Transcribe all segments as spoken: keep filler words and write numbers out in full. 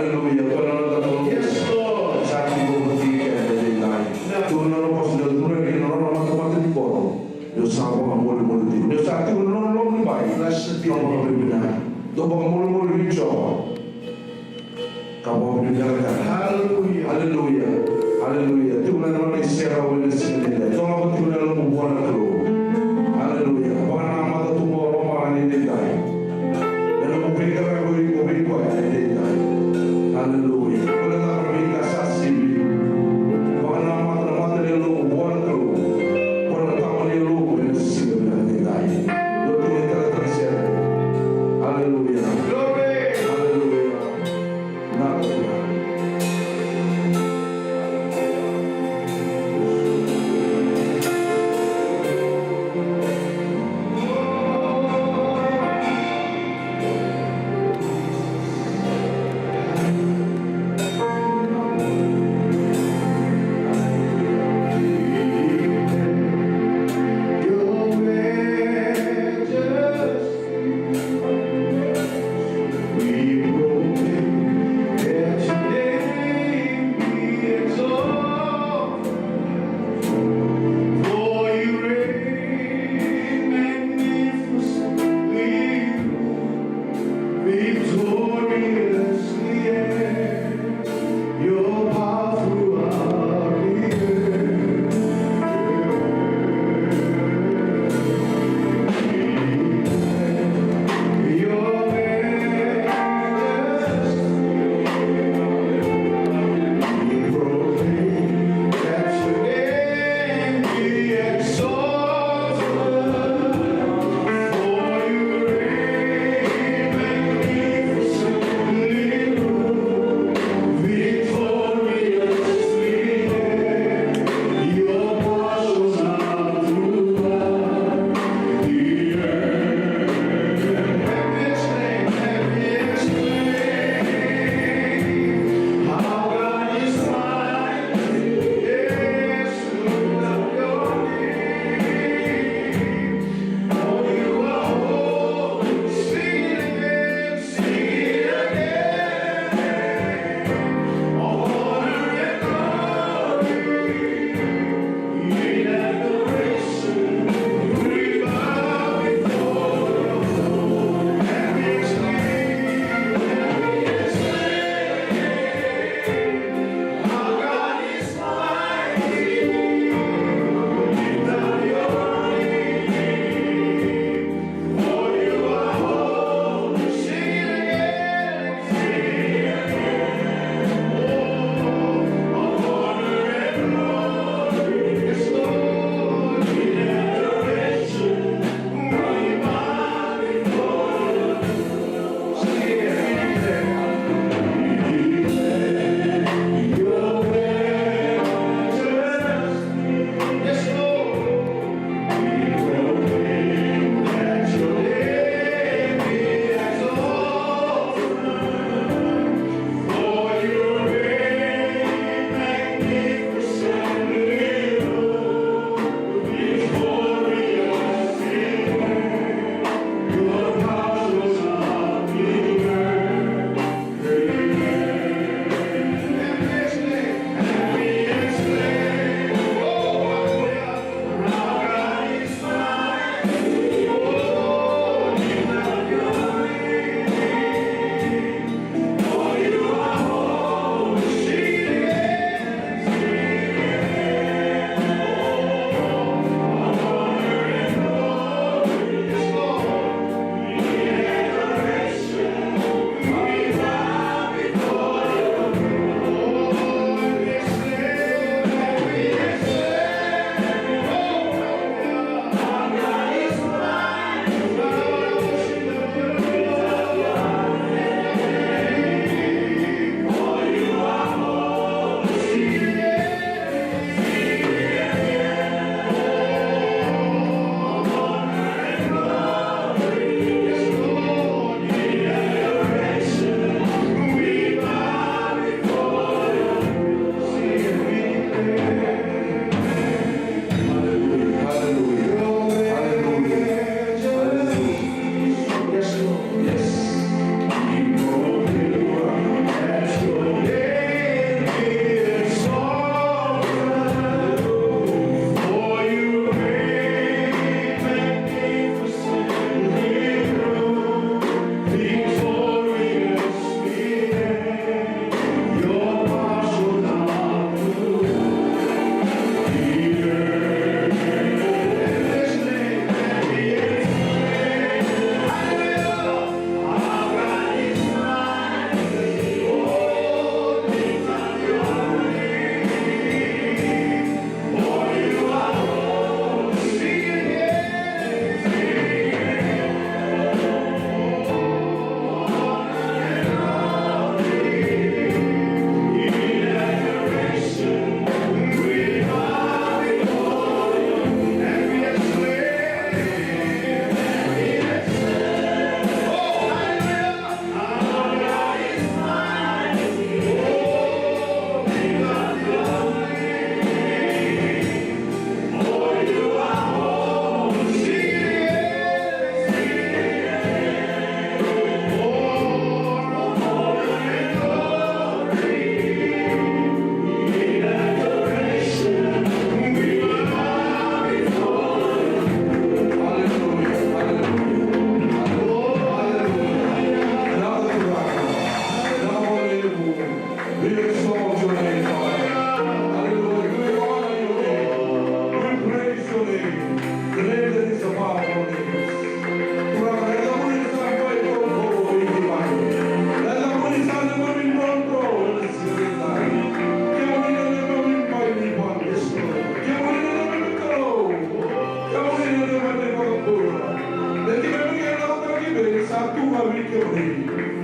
Hallelujah. Ko na noda Kalou. Yes, Lord. Sa tiko vata kei keda edaidai. Tukuna na vosa ni Kalou, tukuna na nona matamata ni koro. Ni o sa vakamolimoli tiko. Ni o sa tiko na nona loma ni bai. Blessed be the name. Dou vakamolimoli vei Jiova. Ka vakavinavinakataka. Hallelujah. Hallelujah. Hallelujah. Tiko na nona iserau ena siga edaidai. Dolava tiko na yalomu vua na Kalou. Hallelujah. Vakanamata tu mo loma ni edaidai. Ena nomu veiqaravi o iko vei koya edaidai. Hallelujah. Koya na veika sa sivi. Vakanamata na mata ni yalomu vua na Kalou. Koya na tama ni yalomu ena siga vinaka edaidai. Dou tu e talatala sere. Hallelujah. Glory. Hallelujah.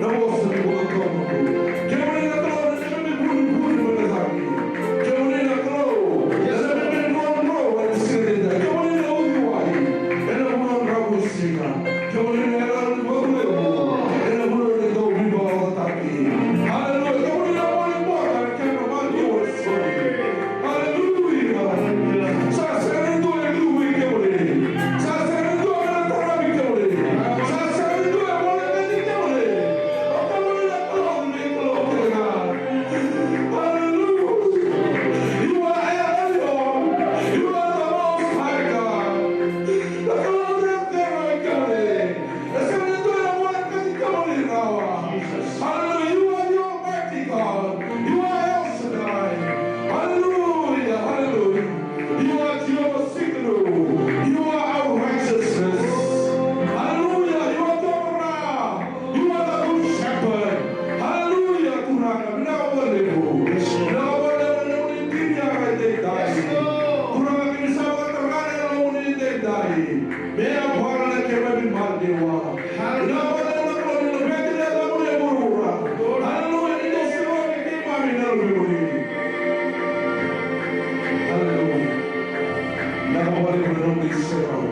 Na vosa ni bula tawamudu. Kemuni na Kalou na neimami vunivuni mai na cagi. Kemuni na Kalou na neimami drodro ena siga edaidai. Kemuni na uciwai ena vanua drau ni siga. Kemuni na yalo ni Vakalevu ena vanua ni dauveivakarautaki. Haleluya. Kemuni na voli bota ena kena mati o Haleluya. Sa sega ni dua e liu vei kemuni. Sa sega ni dua e na taravi kemuni. Sa sega ni dua e volekati kemuni. O kemuni na Kalou ni kalou kece ga. Haleluya. You are El Elyon. You are the Most High God. Na Kalou cecere vei kemuni. E sega ni dua e na volekati kemuni rawa. Hallelujah. You are the Almighty God. You are El Shaddai. Hallelujah. Hallelujah. You are Jehovah Tsidkenu. You are our righteousness. Hallelujah. You are Jehovah Ra. You are the good shepherd. Hallelujah. Turaga, vinaka vakalevu. Vinaka vakalevu na nomuni dina e daidai. Turaga, keimami sa vakatara na nomuni dina e daidai. Me yavala na keimami maliwa. Vinaka vakalevu na Kalou ni laveti na yacamuni e vuravura. Haleluya, ni dau sikovi keimami na luvemuni. Haleluya. Vinaka vakalevu na nomuni serau.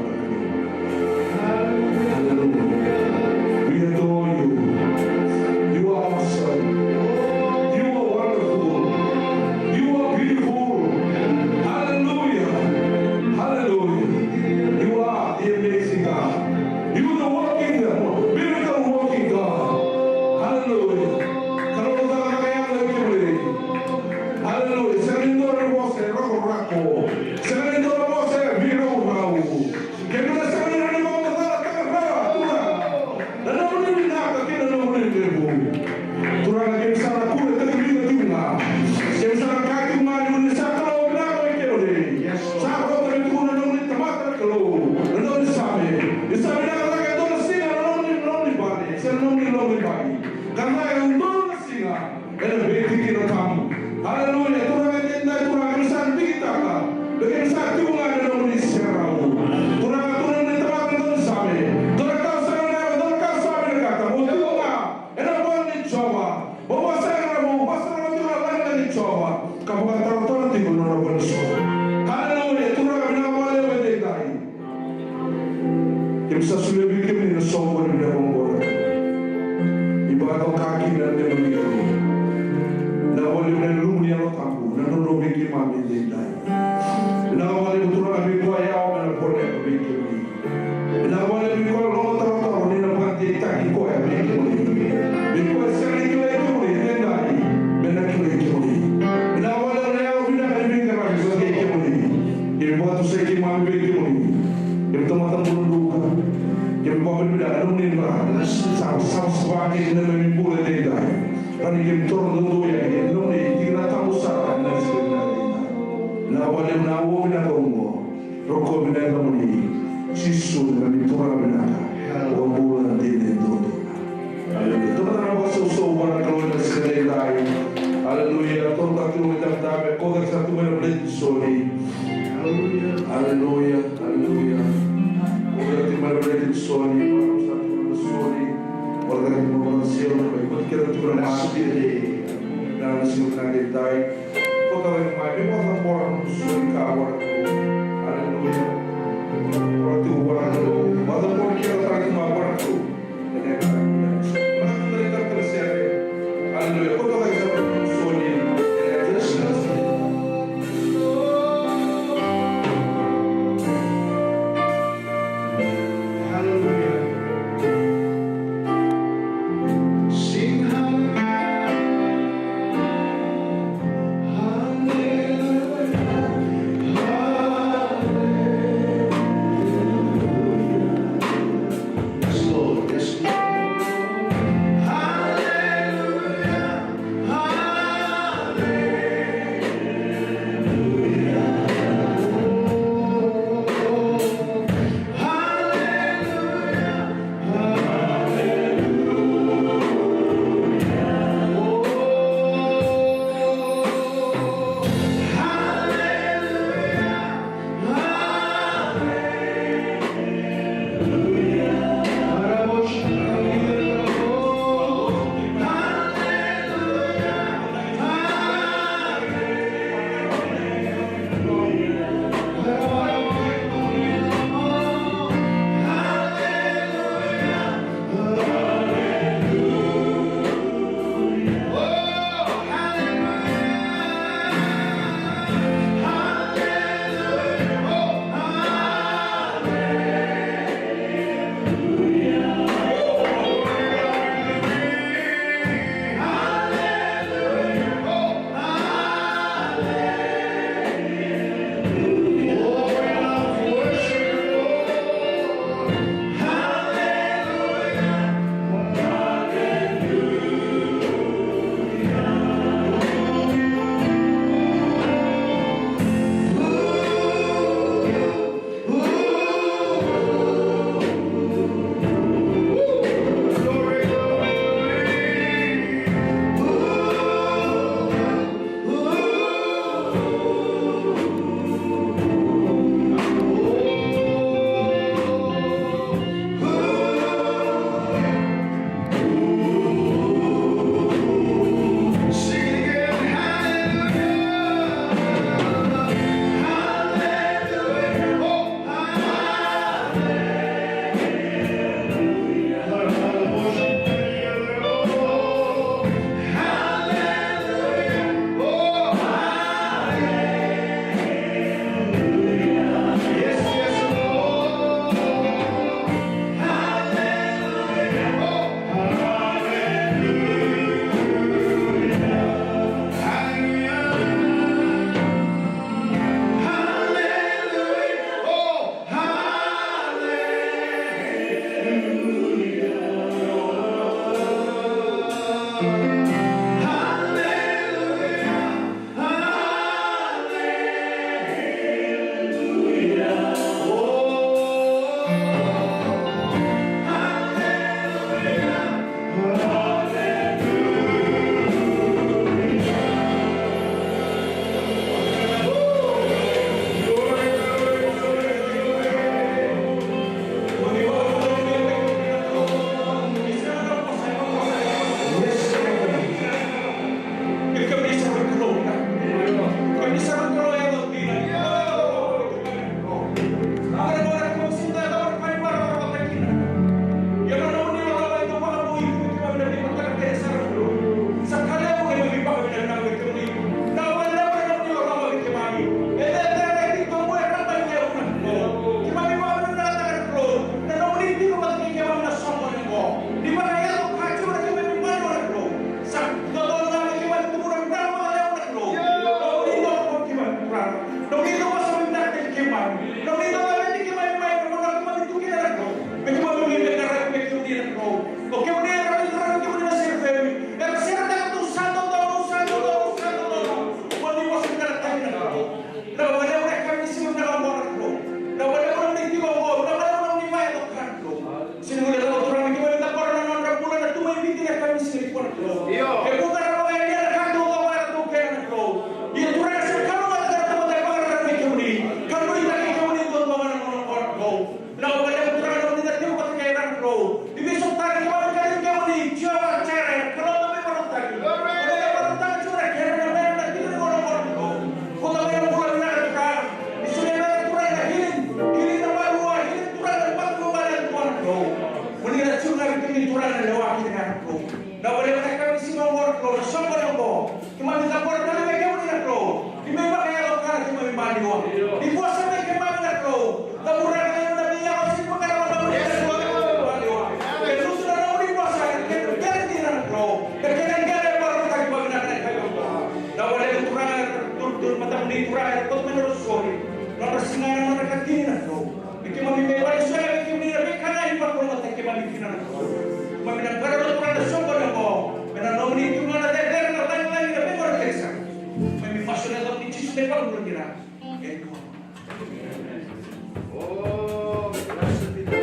Haleluya. We adore you. You are awesome. You are wonderful. You are beautiful. Hallelujah. Hallelujah. You are the amazing God. You the working, miracle working God. Hallelujah. Kalou cakacaka yaga vei kemuni. Hallelujah. Sega ni dua na vosa e rakorako. Sega ni dua na vosa e veiraurau. Kemuni na sega ni rawa ni vakamacalataka rawa, Turaga. Na nomuni vinaka kei na nomuni levu. Turaga, keimami sa na kure tiko ga. Keimami sa na kaya tiko ga ni o ni sa Kalou vinaka vei kemuni. Sa rauta me tukuna na nomuni tamata na Kalou na nomuni Same. Ni sa vinaka cake e dua na siga na nomuni, nomuni vale, se na nomuni lomaivale. Ka na e dua na siga ena veitiki na tabu. Haleluya. Turaga, e dina, Turaga, keimami sa digitaka. Keimami sa tiko ga ena nomuni serau. Turaga, tukuna na nomuni tamata na nomuni Same. Dua na ka sa vinaka, dua na ka sa vinakata. Mo tiko ga ena vale ni Jiova. Mo vakasaqara, mo vakasaqara tiko na lagilagi ni Jiova. Ka vakatarotarotaka tiko na nona vale ni soqo. Haleluya. Turaga, vinaka vakalevu e daidai. Keimami sa solia vei kemuni na soqo ni vinaka oqo. Ni vakatoka kina na neimami. Vinaka vakalevu na ilumu ni Yalo Tabu na nodrau vei keimami e daidai. Vinaka vakalevu, Turaga, vei koya e yawa me na voleka vei kemuni. Vinaka vakalevu vei koya e lomatarotaro ni na vakadeitaki koya vei kemuni. Vei koya e sega ni kilai kemuni e daidai me na kilai kemuni. Vinaka vakalevu na yalo vinaka ni veiqaravi sa vei kemuni. Keimami vakatusai keimami vei kemuni. Keimami tamata bula druka. Keimami vakavinavinaka na nomuni dra sa savasava kei na neimami bula e daidai. Ka ni keimami toro doudou yani ena nomuni tikina tabu sara ena siga vinaka edaidai. Vinaka vakalevu na auwa vinaka oqo. Rokovi na yacamuni Jisu na neimami Turaga vinaka. Au bula dina e dodonu. Aleluya. Tamata na vakasausau vua na Kalou ena siga edaidai. Aleluya. Toro tatu na itavi, koto sa tu mai na plate ni soli. Aleluya. Aleluya. Aleluya. Koto sa tu mai na plate ni soli. Koto sa tu mai na soli. Koto sa tu mai na soli. Koto sa tu mai na soli. Na siga edaidai. Koto sa tu mai na soli. Aleluya. Koto sa tu mai na soli. Koto sa tu mai na soli. Sega ni guilecava Turaga me keimami cabora na nodra bula na tu mai Viti na yakavi ni siga nikua na Kalou. Io. E vuqa na vakayalia na ka dau caka na Kalou kei na Kalou. Ia Turaga sa Kalou vata kei na tamata e vakararavi kemuni. Ka nuitaki kemuni duadua ga na gauna oqo na Kalou. Vinaka vakalevu Turaga na nomuni na tiko vata kei ira na Kalou. Ni veisautaka keimami ka tiko kemuni Jiova Jaire, Kalou na veivakarautaki. Kalou na veivakarautaki Jiova na kena na mera na tiko ni gauna oqo na Kalou. Kauta mai na bula vinaka Turaga. Ni solia vei ira Turaga na healing, healing na marua, healing Turaga na matavuvale yadua na Kalou. Mo ni na tiko ga vei kemuni Turaga na lewa kece ga na Kalou. Na vale na ka ni siga oqo na Kalou, na soqo ni oqo. Keimami cabora tale vei kemuni na Kalou. Ni mai vakayalo ka na keimami maliwa. Ni vosa vei keimami na Kalou. Cabora na keimami na veiyawa sega ni vakararavi na nomuni na Kalou. E lutu na nomuni vosa, e kena kena dina na Kalou. E kena kena e vakarautaki vakavinaka na Kalou. Na vale na Turaga, turu, turu, matamuni Turaga, e koto mai na rosori. Nodra siga na nodra katini na Kalou. Me keimami mai vale soya me keimami na veika na i vakalougatataki keimami kina na Kalou. Keimami na qarauna Turaga na soqo na oqo. Me na nomuni Turaga na cecere na lagilagi na veiqorakesa. Keimami masu ena yaca ni Jisu na iVakabula ni ra. Emeni. Oh, blessed be the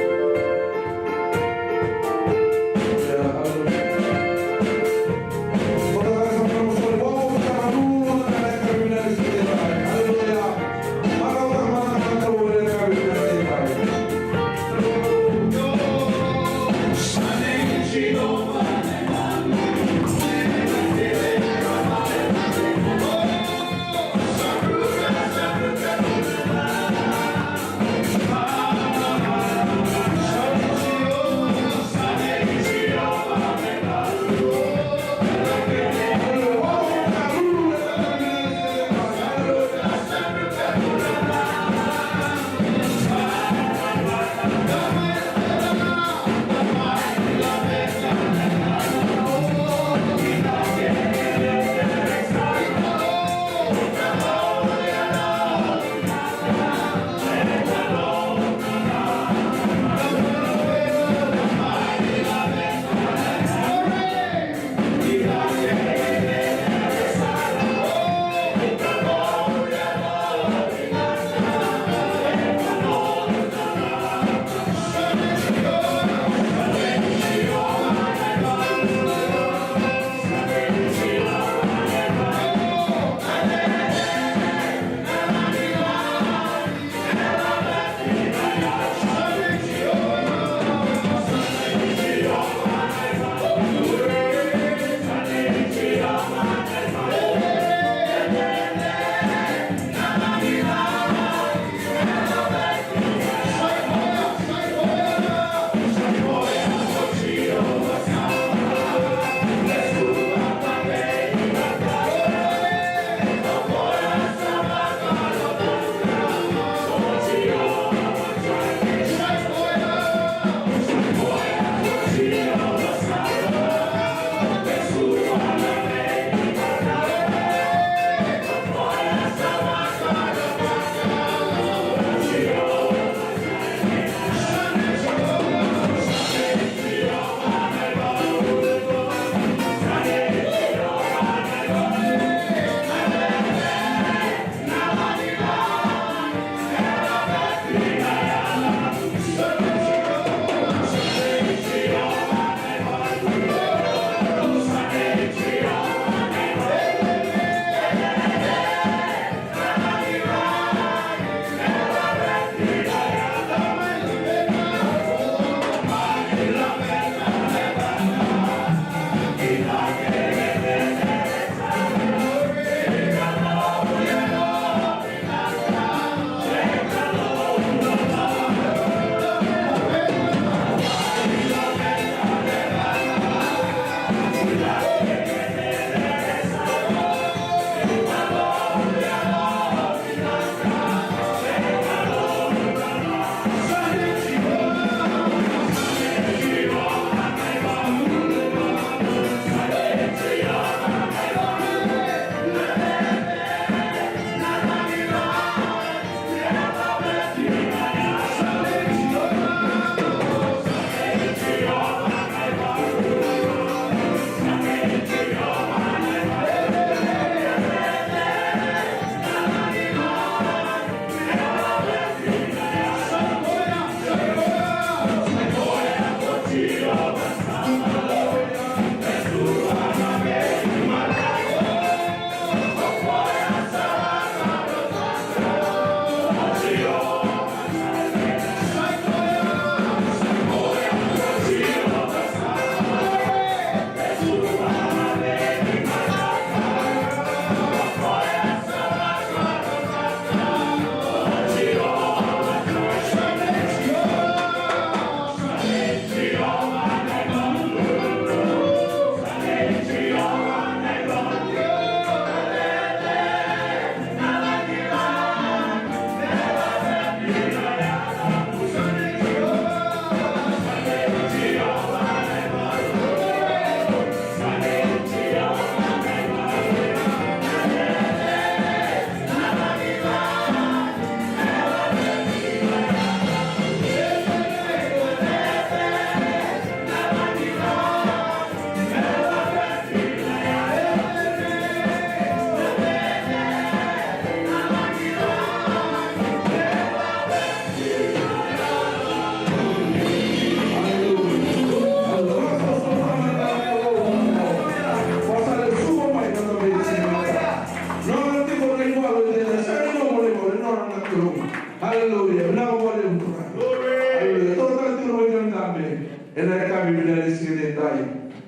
Ena siga ni dai,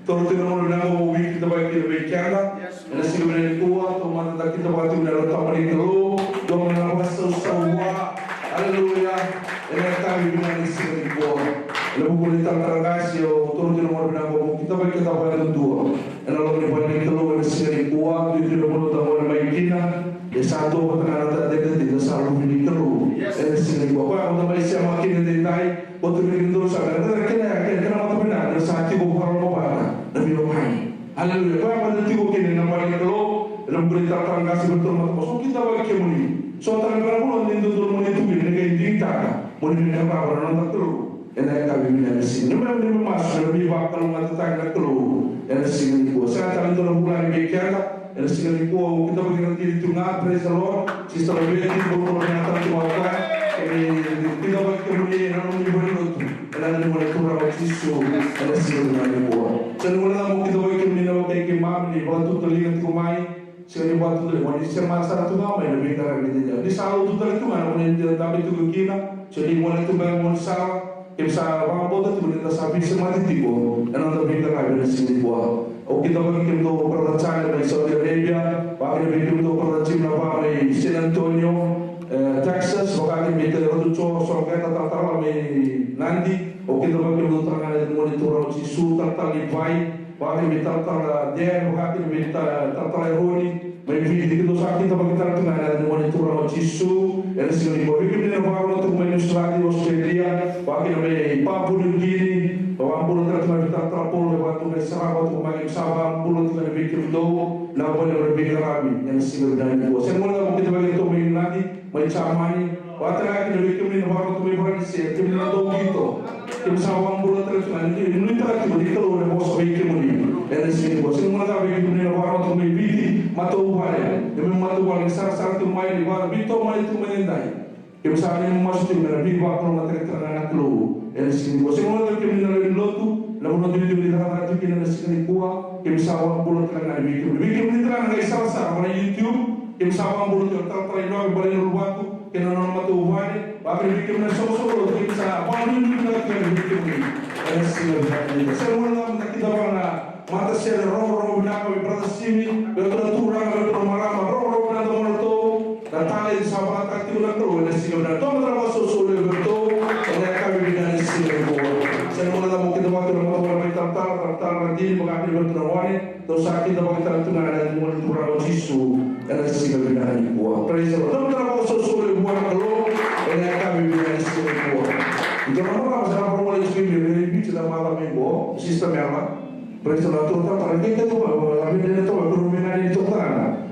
toro tiko na gauna vinaka mo veikidavaki kina vei keda. Ena siga vinaka nikua, taumada da kidavaka tiko na yalo tabu ni Kalou. Dua na vakasausau vua. Aleluya. Ena yakavi vinaka ni siga nikua, ena vuku ni talatala qase, au toro tiko na gauna vinaka mo kidavaki keda vakayadudua ena loma ni vale ni Kalou ena siga nikua. Duidui na vanua da gole mai kina, e sa dua vata ga na noda identity, da sa luve ni Kalou. Ena siga nikua, koya mada mai sema kina edaidai, o tu ni dou sa, na kena, kena, kena mata vinaka, na sa tiko vakarorogo vata na veiwekani. Aleluya. Koya mada tiko kina ena vale ni Kalou, ena vuku ni talatala qase, vei iratou na matabose, au kidavaki kemuni. So tale bera bula ni dodonu mo ni tu kina, ni qai digitaka mo ni mai qarava na noda Kalou. Ena yakavi vinaka ni siga, ni mai, ni mai masu ena veivakalougatataki na Kalou ena siga nikua. Sega tale dua na vulagi vei keda ena siga nikua. Au kidavaki ira tiko ga, praise the Lord. Sister Laveti, bula vinaka tale tu ga o koya. Kemuni, kidavaki kemuni ena nomuni valenilotu ena yaca ni Gone Turaga o Jisu ena siga vinaka nikua. Sa ni gole ga mo kidavaki kemuni na wekai keimami ni vakatutaliga tiko mai. Sega ni vakatutaliga, mo ni sema sara tu ga mai na veiqaravi ni dina. Ni sa lotu tale tu ga na, mo ni dabe tiko kina. Sega ni gole tu mai, mo ni sara. Keimami sa vakabauta tiko ni da sa veisemati tiko ena noda veiqaravi ena siga nikua. Au kidavaki kemudou Brother Charlie mai Saudi Arabia, vakakina vei kemudou Brother Jim Nava mai San Antonio, e, Texas, vakakina vei Ratu Jo Soketa, talatala mai Nadi. Au kidavaki kemudou tale ga ena yaca ni Gone Turaga o Jisu, talatala Livai, vakakina vei talatala Dan, vakakina vei ta-, talatala Eroni mai Viti. Kemudou sa kidavaki tale tu ga ena yaca ni Gone Turaga o Jisu ena siga nikua. Vei kemuni na vakarorogo tiko mai Niusiladi, Australia, vakakina mai Papua New Guinea, vakabula tale tu ga vei talatala Paula, vaka tu mai Sarava, tu mai, keimami sa vakabula tiko ga vei kemudou na vale ni veiqaravi ena siga vinaka nikua. Sega ni gole ga mo kidavaki iratou mai Iniladi, mai Jamani, vaka tale ga kina vei kemuni na vakarorogo tu mai Varanise, kemuni na dau qito. Keimami sa vakabula tale tu ga, ni nuitaka tiko ni Kalou ena vosa vei kemuni ena siga nikua. Sega ni gole ga vei kemuni na vakarorogo tu mai Viti, matavuvale, keimami matavuvale, ni sarasara tiko mai, ni vakavitomani tiko mai edaidai. Keimami sa qai masu tiko me na veivakalougatataki tale ga na Kalou ena siga nikua. Sega ni gole ga vei kemuni na lewe ni lotu, na vanua duidui ni cakacaka tiko kina ena siga nikua. Keimami sa vakabula tale ga vei kemuni, vei kemuni tale ga na qai sarasara mai na YouTube. Keimami sa vakabula tiko na talatala Inoke Balenauluvatu kei na nona matavuvale, vakakina vei kemuni na soqosoqo lotu, keimami sa vakanuinui vinaka tiko yani vei kemuni ena siga vinaka nikua. Sega ni gole ga mo ni kidavaka na matasere rogorogo vinaka vei Brother Simi, vei ratou na turaga, vei ratou na marama, rogorogo vinaka mo ratou. Na talent sa vakataka tiko na Kalou ena siga vinaka. Taumada na vakasausau levu vei ratou ena yakavi vinaka ni siga nikua. Sega ni gole ga mo kidavaka tiko na matavuvale mai Talatala, Talatala Radini, vakakina vei ratou na gone. Dou sa kidavaki tale tu ga ena yaca ni Gone Turaga o Jisu ena siga vinaka nikua. Praise the Lord. Dou dau vakasausau levu vua na Kalou ena yakavi vinaka ni siga nikua. Dou na marama sa na vakarogo lesu kei Viti na macawa mai qo, Sister Mela. Praise the Lord. Dou talatala, kei keitou ga,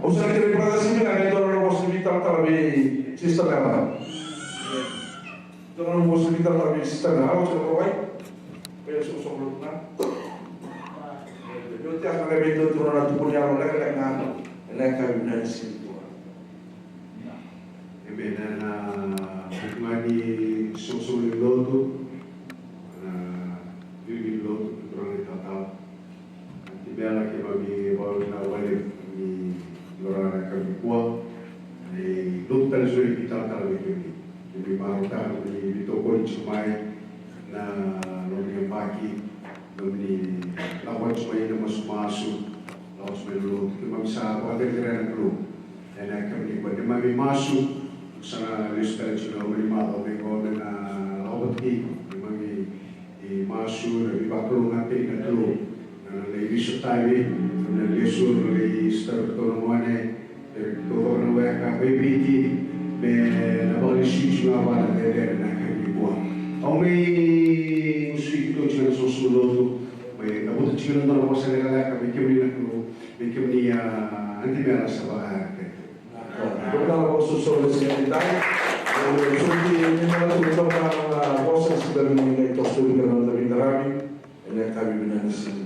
au sa na kerei Brother Simi ga, keitou na vosa ni vei talatala vei Sister Mela. Dou na vosa ni vei talatala vei Sister Mela, au sa na vakarogo. Vei au soqosoqo lotu ga. Vei au tiasa ga vei dou tu na tukuni yalo lekaleka ga ena yakavi vinaka ni siga nikua. Emeni. Ena vuku ga ni soqosoqo ni lotu, na vivi lotu, turaga ni talatala. Anti Mela, keimami vakavinavinaka vakalevu ni tiko rawa ena yakavi nikua. Ni lotu tale so na italatala vei kemuni. Keimami marautaka na nomuni veitokoni tiko mai na nomuni yabaki, nomuni lako tiko mai na masumasu, lako tiko mai na lotu. Keimami sa vakacerecerei na Kalou ena yakavi nikua. Keimami masu, sa na lesu tale tiko na nomuni macawa mai qo me na lako vata kei iko. Keimami E masu na veivakalougatataki na Kalou. Na lai veisotavi, na lesu, na lai sotava na gone, e taucoko na weka mai Viti, me na vakalesui tiko ga vua na cecere na yakavi nikua. Au mai gusuvi keitou tiko na soqosoqo lotu, mai cavuta tiko na dua na vosa lekaleka vei kemuni na Kalou, vei kemuni, a, Anti Mela Sava. Dou na vosa sara ena siga ni dai. Au soti ni na tu dou na vosa sara ni qai toso vei keda na noda veiqaravi ena yakavi vinaka ni siga nikua.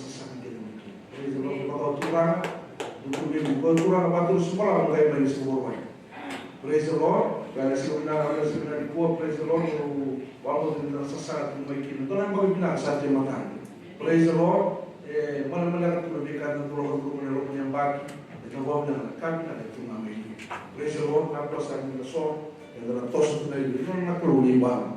sasaga kece mai kina. Praise the Lord. Vakau Turaga, dou tu vei au. Vakau Turaga, vakaturu sobu lava na kai mai ni siga Vakarauwai. Praise the Lord. Vei na siga vinaka, vei na siga vinaka nikua. Praise the Lord. Dou vakabauta ni da na sasaga tu mai kina. Dou na yabaki vinaka sa tu e matana. Praise the Lord. E, malemaleka tu na veika eda dau lako curuma ena loma ni yabaki. Eda vakavinavinaka na ka vinaka e tu ga mai liu. Praise the Lord. God bless you. Eda na toso tu ga i liu. Eda na Kalou ni bala.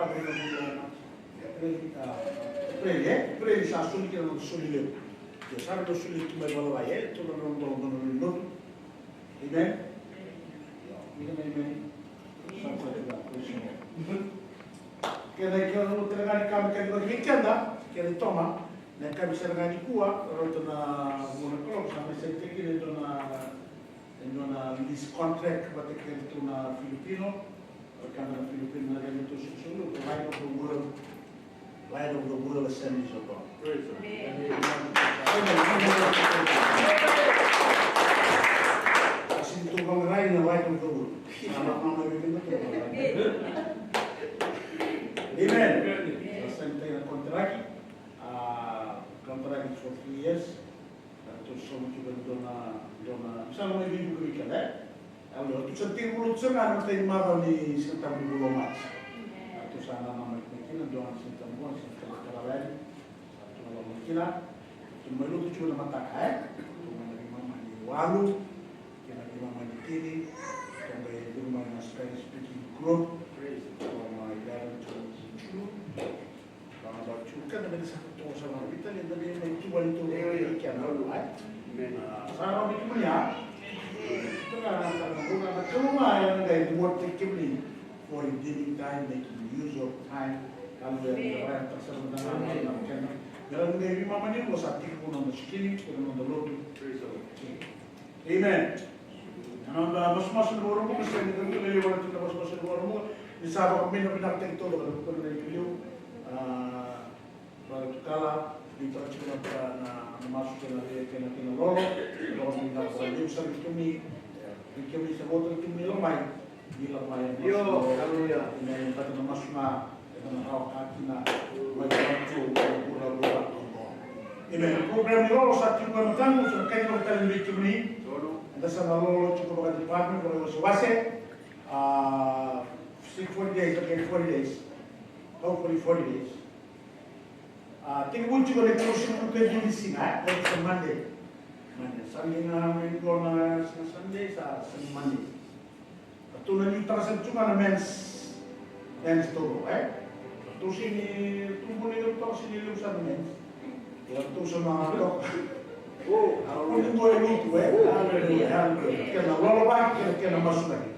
April, April, e? April sa soli kina na soli levu. Ia sa na soli tu mai valavala, e? Tu na nona, nona, nona, nona. Amen? Ia, amen, amen. Sa soli tu, praise the Lord. Kena, kena, kena, kena, kena, kena, kena, kena, kena, kena, kena, kena, kena, kena, kena, kena, kua, rauta na vua na Kalou, sa mai sainitaki kina e dua na, e dua na lease contract vata kei ratou na Filipino. Vata kei na Filipino na lewe ni soqosoqo, the Light of the World, Light of the World Assemblies of God. Praise the Lord. Amen. Amen. Sa sini tu vakarai na Light of the World. Sa na kama vei keda tu. Amen. Sa sainitaki na contract. A, contract for three years. Ratou sa mai tiko e dua na, dua na, sa na mai veivuke vei keda, e? Ratou sa tekivu lotu sara ga na matai ni macawa ni Siga Tabu ni vula o Maji. Ratou sa nanamaki mai kina, dua na Siga Tabu, na Siga Tabu Karava yani. Sa ratou nanamaki kina. Ratou mai lotu tiko na mataka, e? Ratou mai na veimama ni walu kei na veimama ni tini. Ratou mai curu mai na Spanish speaking group. Ratou mai eleven to two. Vakabacu ka na mena sa toso sa vakavica ni na vei mai tu vale tu vei kena. Amen. Sa vakavica mani a. Tuna na sa na bula na Kalou mai na qai reward kemuni for redeeming time, making use of time. Hallelujah. Amen. Vakavica sa na kena. Mera na qai veimama ni sa tiko na noda sikini, tiko na noda lotu. Praise the Lord. Amen. Na noda masumasu ni Vakaraubuka, sega ni dua na lewe vata na masumasu ni Vakaraubuka. Ni sa vakavinavinakataki taucoko na vuku ni liuliu. A, Brother Tukala, ni tara tiko na, na, na masu kei na, kei na, kei na lolo. Lolo ni na vakaliu sa vei kemuni, vei kemuni sa vota kemuni lako mai. Ni lako mai. Io, hallelujah. Ni na vata na masu na Eda na rawa ka kina mai vei iratou na vuravura oqo. Amen. Program ni lolo sa tiko e mataqu, sa na kaci vakatale vei kemuni. Eda sa na lolo tiko vaka department, vaka wasewase. A, six, forty days, okay, forty days. Hopefully forty days. A, tekivu tiko na ikaruasagavulu ka dua ni siga, e? That is a Monday. Monday. Sunday na mai dua na siga Sunday, sa, sa Monday. Ratou na liutaka sara tu ga na men's, men's toro, e? Ratou sega ni, ratou bau ni liutaka sega ni liu sara na men's. Ia ratou sa na toka. O, ratou ni dua e lutu, e? Hallelujah, hallelujah. Kena lolovaki, kena, kena masulaki.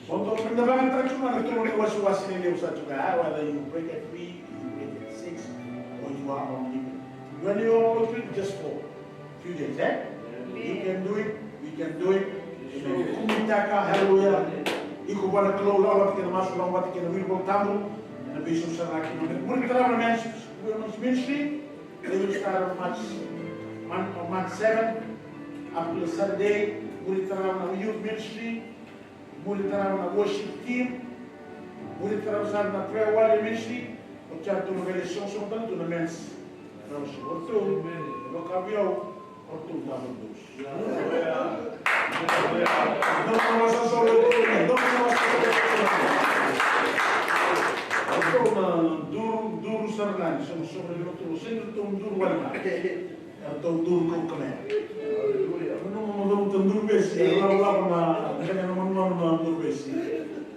Ratou na vakayagataka tu ga na toro ni wasewase ni liu sara tu ga, e? Whether you break at three, you break at six, or you are on leave. When you are on leave, just go. Few days, e? Amen. You can do it, we can do it. Amen. Kumitaka, hallelujah. Iko vua na Kalou, lako vata kei na masu, lako vata kei na wili Volatabu. Ena veisau sara ga kina. Muri tarava na men's, women's ministry. They will start on March, Mon-, on March seven, up to Saturday. Muri tarava na youth ministry. Muri tarava na worship team. Muri tarava sara na prayer warrior ministry. O iratou na qai soqosoqo tale tu na men's. Na worship. O ratou, e vaka vei au, o ratou na dou. Dou na wasa solo, dou na wasa solo. O ratou na duru, duru sara ga ni soqosoqo ni ratou, sega ni ratou duru wale ga. Eratou duru kaukamea. Aleluya. Manu mo duru ta duru vesi, e lavalava na, Au sa duru vesi.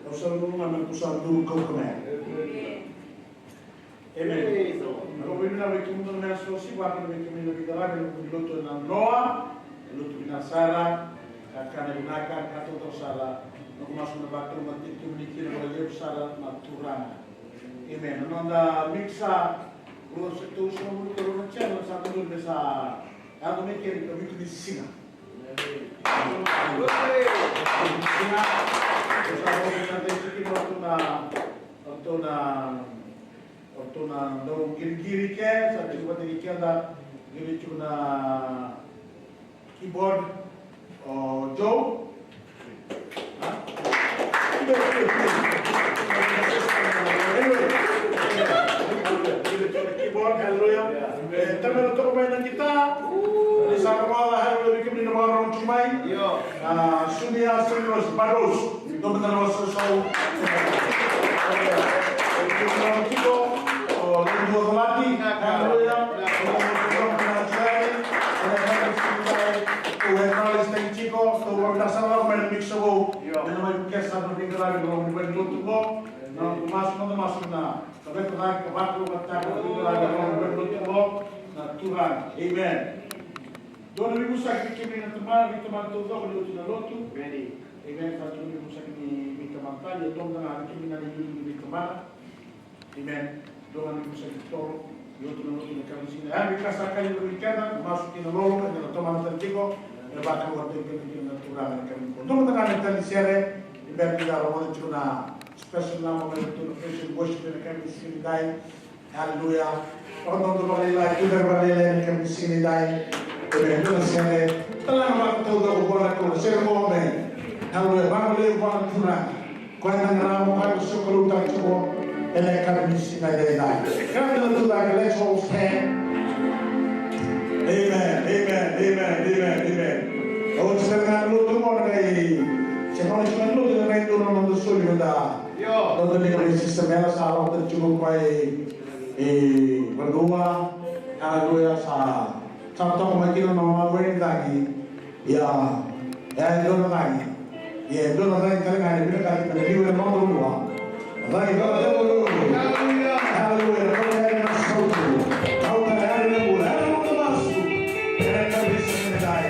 Au sa duru ga me ku sa duru kaukamea. Amen. Amen. Na lako vei na vei kemudou na meso si vaka na vei kemuni na veiqaravi na vei lotu na noa. Na lotu vinaka sara. Ka kana vinaka ka totolo sara. Na ko masu na vaka na tiki kemuni kina vakalevu sara na Turaga. Amen. Na noda mix sa rua sa tou sa na vuluka rua na channel sa tou me sa yaco mai keri ka vitu ni siga. Ratou na dau qiriqiri ke sa tiko vata kei keda, qiri tiko na keyboard o Joe. Keyboard, haleluya. E, tamela toka mai na gita. Ni sa kamala, haleluya, vei kemuni na vakarorogo tiko mai. Io. A, Sunia, Sunia, Bados. Domo na nosa sau. Tiko, o, Lendu Ocolati. Haleluya. O, e, Tiko, o, Tiko, o, Io. Ena mai kesa na veiqaravi na loma ni vale ni lotu qo. Na masu, na masu na kaveta cake ka vakalougatataka na veiqaravi na loma ni vale ni lotu qo. Na Turaga. Amen. Dua na veivosaki vei kemuni na tamana, vei tamana taucoko ni oti na lotu. Amen. Amen. Sa dua na veivosaki ni veitamana tale, ia dua mada ga vei kemuni na iliuliu ni veitamana. Amen. Dua ga ni kusa ni totolo, ni oti na lotu na kena siga. Ia, ni ka sa kai na vei keda, masu kina lolo, ena tomana tale tiko, ena vakaluga tale kina kina na Turaga na kena ko. Dua mada ga na tale ni sere, ni bera ni da rogoca tiko na special number mai na Turaga Praise and Worship ena kena siga ni dai. Hallelujah. Vakadodonu vakalailai, tu vei vakalailai ena kena siga ni dai. Amen. Dua na sere, tala na vakataucoko vua na Kalou, sere mo me. Hallelujah. Vakalevu vua na Turaga. Koya na marama, koya na sokalou tale tiko ena yakavi ni siga edaidai. Kemuni na tucake, let's all stand. Amen, amen, amen, amen, amen. Oti tale ga na lotu qo na qai, se qo na tiko na lotu na qai dua na noda soli meda. Io. Noda ni qai Sister Mela sa lako tale tiko mai e vanua. Haleluya, sa, sa toka mai kina na nona wai ni cagi. Ia, ia, e dua na cagi. Ia, e dua na cagi tale ga e vinakati me na liu ena noda vanua. Na cagi dua na cagi. Haleluya. Haleluya. Na cagi ena sautu. Au na cagi ena bula. Ena noda masu. Ena kavisi ena dai.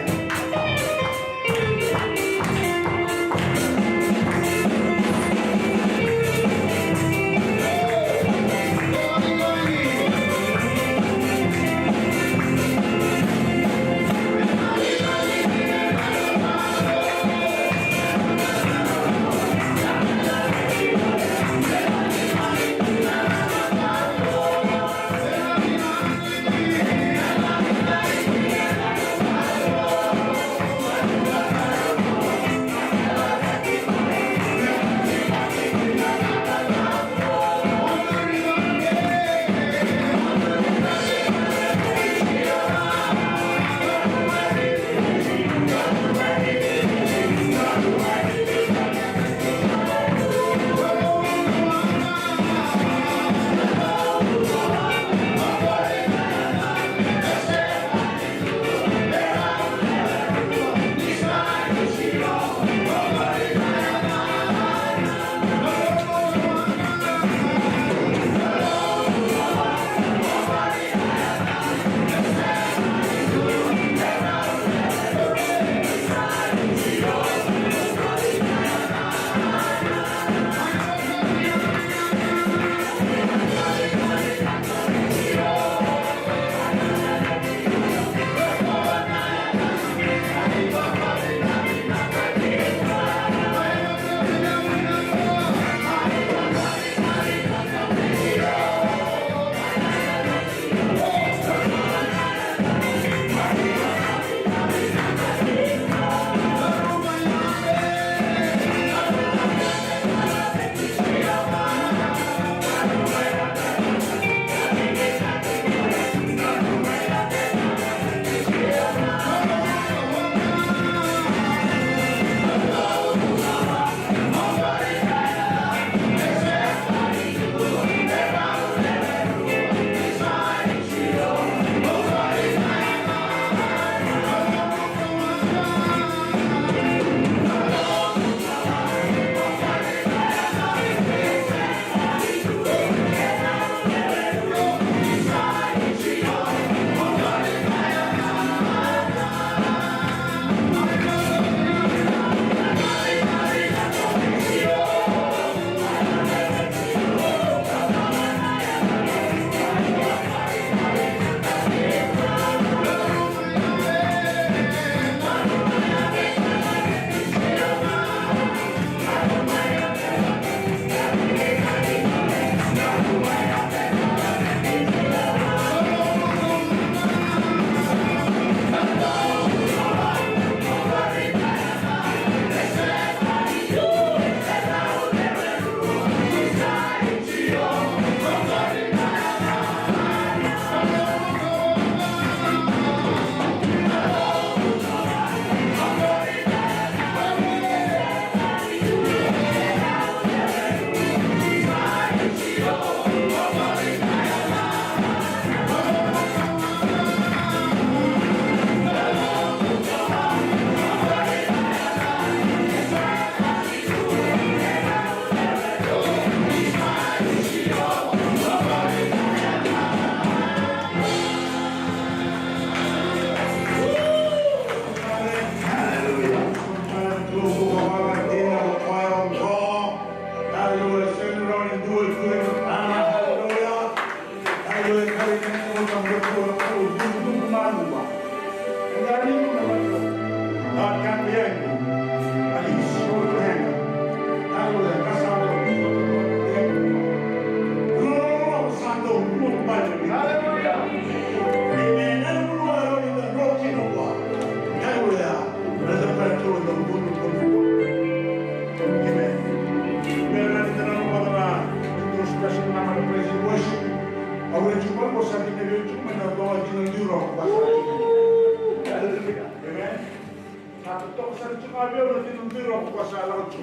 Sa tu ga vei au na cina dui roka ko sa lako tu.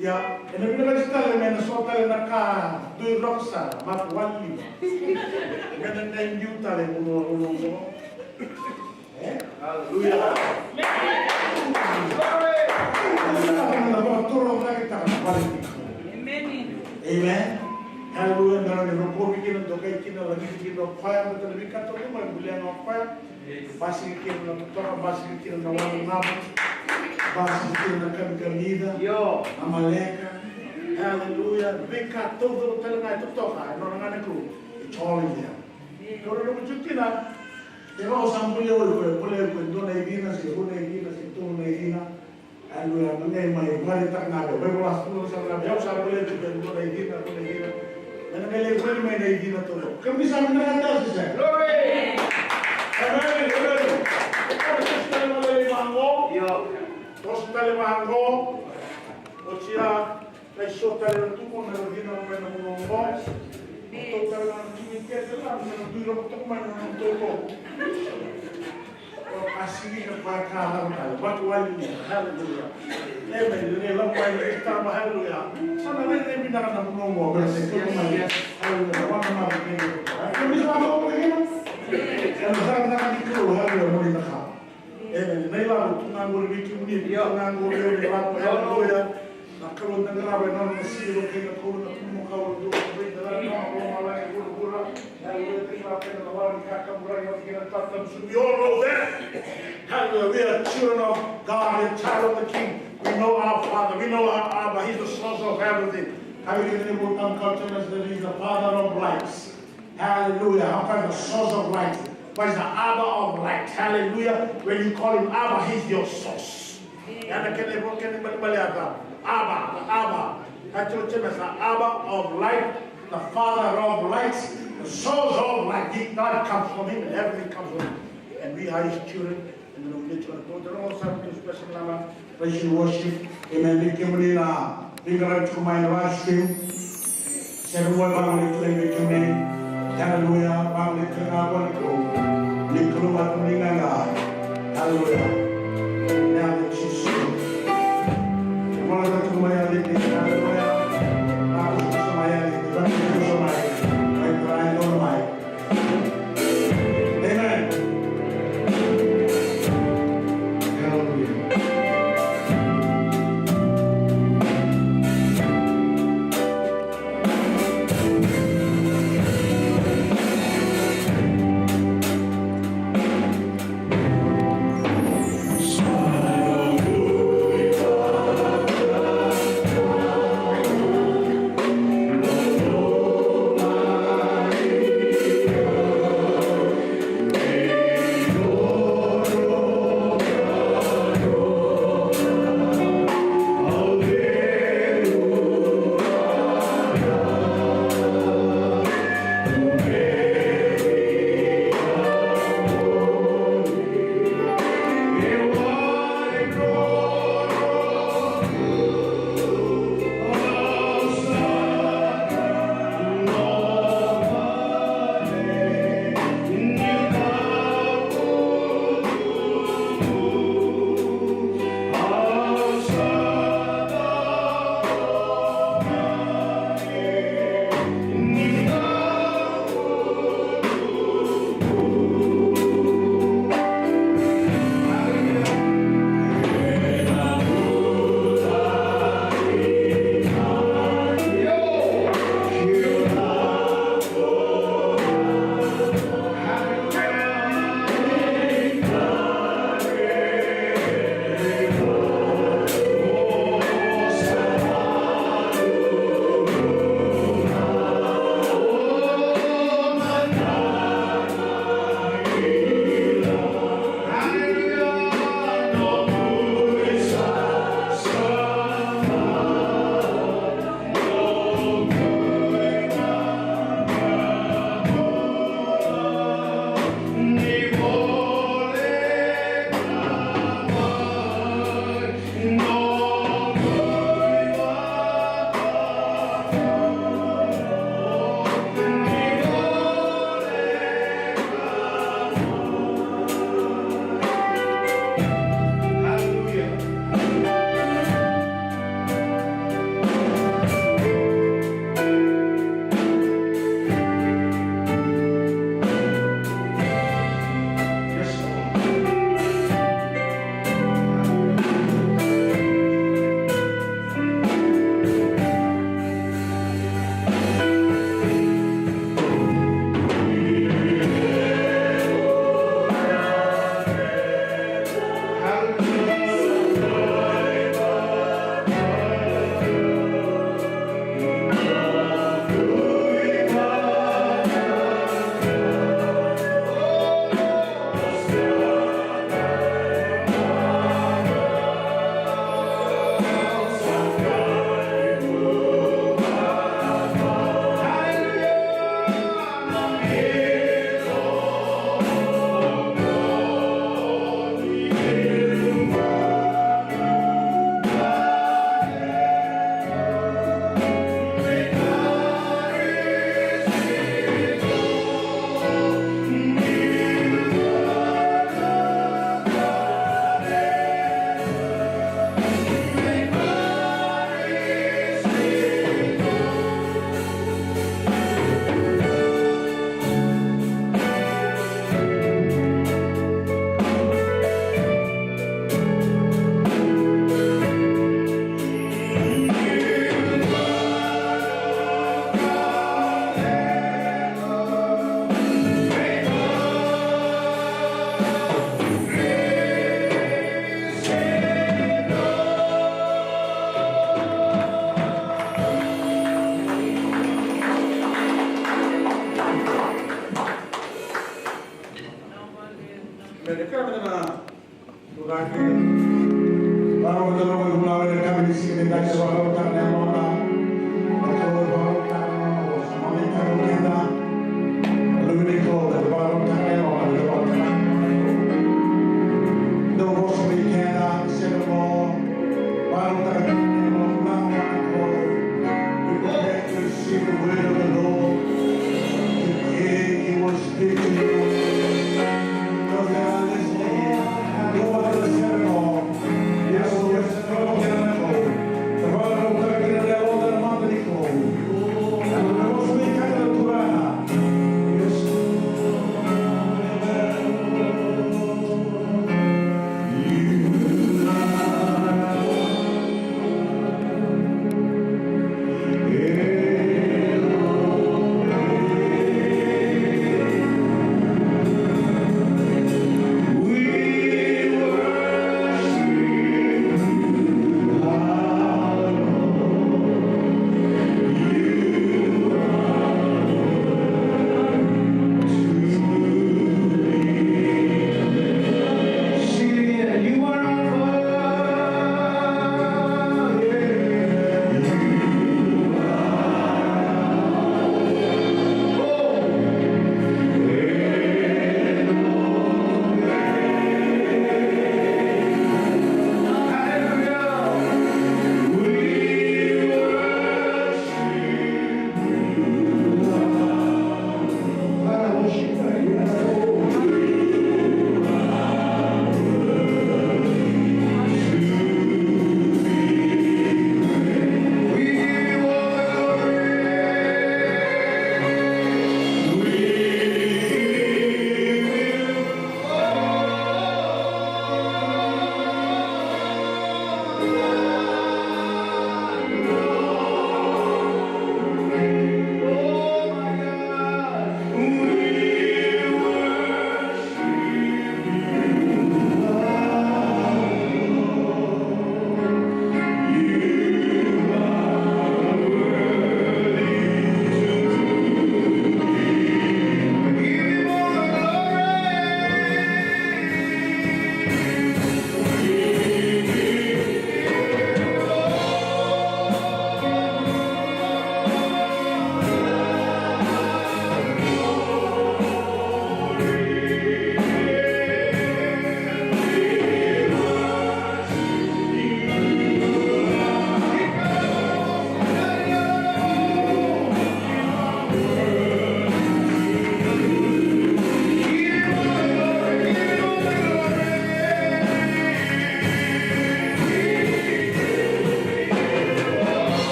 Ia, ena vinakati tale me na so tale na ka dui roka sara, ma ko wali lima. Me na qai biu tale mo no, mo no, mo no. E? Aleluya. Aleluya. Na vakatoro cake taka na wali lima. Amen. Aleluya. Me rawa ni rokovi kina, dokai kina, lagiti kina o koya, me tale vei ka toko mai, bulia ga o koya. Basika kina na totoka, basika kina na wanogamu, basika kina na kamikamica, io, na maleka. Aleluya. Veika taucoko tale ga e totoka, e nona ga na Kalou. It's all in there. Kau na nomu tiko kina, e vaka sa bulia oi koya, bulia oi koya, dua na icina, se rua na icina, se tolu na icina. Aleluya, na qai mai vakaraitaka ga vei au, mai vola sa tu na sala ga vei au, sa volai tu vei au, dua na icina, dua na icina. Me na qai lai voli mai na icina taucoko. Kemuni sa vinakata se sega? Glory! Amen, amen. E ka me toso tale mai lai vaqo. Io. Toso tale vaqo. Oti ya, lai so tale na tubu, na icina mai na vanua oqo. Tou tale ga na timi kece la, me na dui roka toka mai na nomu taucoko. Ka sili ka koya ka lako tale, vatu wali ni, haleluya. Amen. Ni lako mai ni tama, haleluya. Sa na rairai vinaka na vanua oqo, me na se koto mai. Haleluya. Vaka na mata kei na koto. Haleluya. Sa na koto kei na. Sa na sara na ka ni Kalou, haleluya, mo ni na ka. Amen. Na ilavo tu ga qori vei kemuni, tu ga qori vei au na ilavo, haleluya. Na Kalou na qarava e nona na siliva kei na koula, na kulumakau, na dua na vei na lala, na lomalagi, vuravura. Hallelujah. Thank you, Lord, for the kingdom. Hallelujah. We are children of God. We are child of the King. We know our Father. We know our Abba. He's the source of everything. Hallelujah. He's the Father of lights. Hallelujah. How about the source of light? But he's the Abba of light. Hallelujah. When you call him Abba, he's your source. Ia na kena ivo, kena ibalebale ya, Abba, Abba. Ka tiko Jemesa, Abba of light, the Father of light, the source of light. He, God comes from him and everything comes from him. And we are his children. And we need to go to the Lord, some special number. Praise and worship. Amen. Vei kemuni na veiqaravi tiko mai na live stream. Sere vua e vagolei tu vei kemuni. Haleluya. Vagolei tu na vua ni Kalou. Ni Kalou vata ni gaga. Haleluya. Ni yaca i Jisu. Vagolei tu mai ya vei kemuni. Haleluya. Vagolei tu mai ya vei kemuni. Vagolei tu mai. Mai tara e donu mai. Amen. Hallelujah. Receive the word of the Lord. Today he will speak to you. Those that are listening, go out to the synagogue. Yes, yes, go to the synagogue.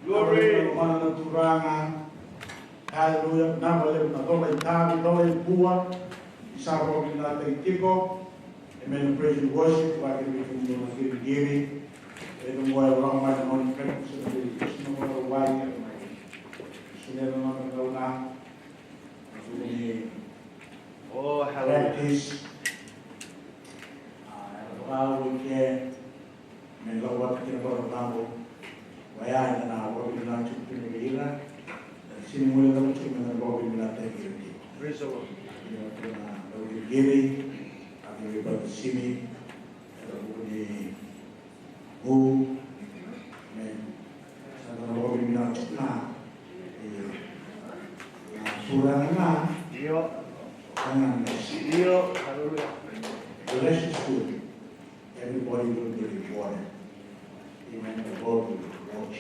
Glory. Mana na Turaga. Hallelujah. Na vale na cola itavi, cola ibua. Ni sa rovi na tei tiko. Amen. Praise and worship. Vakiri vei kemuni na girigiri. E na moya vaka mai na moni practice na vei kisu na mona wai. Sunera na mona gauna. Ni Oh, hallelujah. Practice. Ah, era vakaau i ke. Me lako vata kina vakacago. Vaya ena na vakavinavinaka tiko kina vei ira. Sini muli na tiko me na vakavinavinaka tiko. Praise the Lord. Kina vata na vakavinavinaka. Kina vei Brother Simi. Era vuku ni Amen. Sa da na vakavinavinaka tiko na, e, na Turaga na. Io. Turaga na. Io. Hallelujah. Bless his good. Everybody will be rewarded. Amen. The Lord will reward you.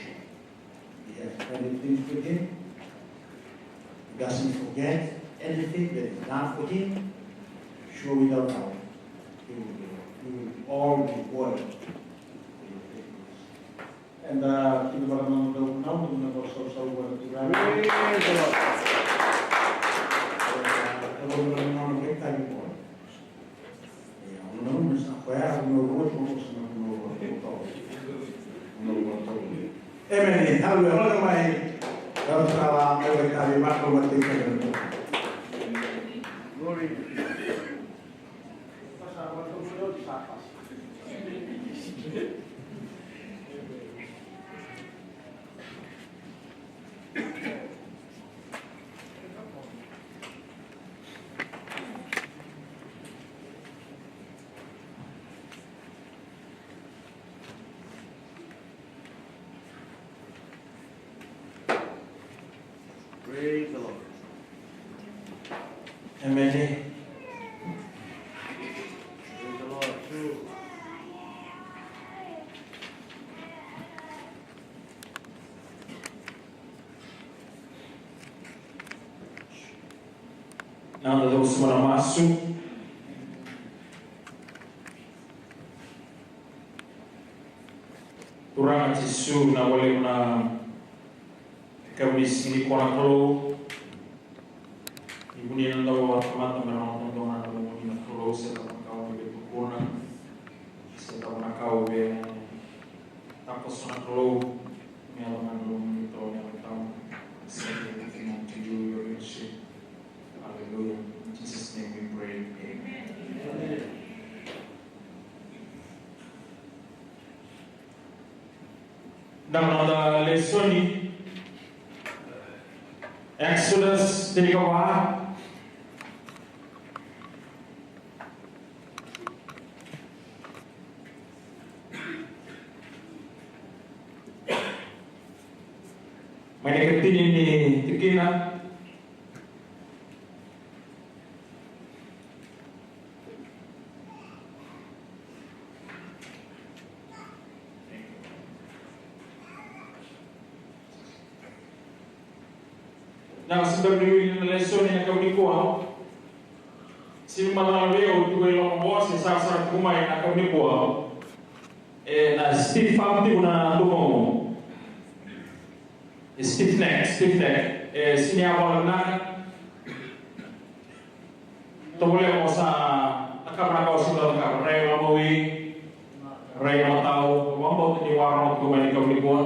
He has many things with him. He doesn't forget anything that is done for him. Sure, without doubt, he will be, he will be all rewarded for your faithfulness. And, uh, kina vakamanudou na, na vakasausau vua na Turaga. Praise the Lord. Amen. Hallelujah. Hallelujah. Glory. Praise the Lord. Amen. Praise the Lord. Na noda dau sema na masu. Turaga Jisu, na wale na kauni sini kona Kalou. Ni vuni na dau tamata me na dau na dau na Kalou se na kau ni tukuna. Se na kau me takoso na Kalou. Me ala na Kalou ni tau me ala tau. Se na kau ni tau me ala tau. Hallelujah. In Jesus' name we pray. Amen. Na noda lesoni, Exodus tinikava. Mai na ikatini ni tikina. Na sega ni wili na lesoni na kau nikua. Sega ni macala vei au tu e loma qo se sarasara tiko mai na kau nikua. E na stiff arm tiko na domo. E stiff neck, stiff neck. E sega ni yavala vinaka. Tovolea mo sa cakava na ka o sega ni cakava, rai na mawi, rai na matau, vakabauta ni waraka tiko mai na kau nikua.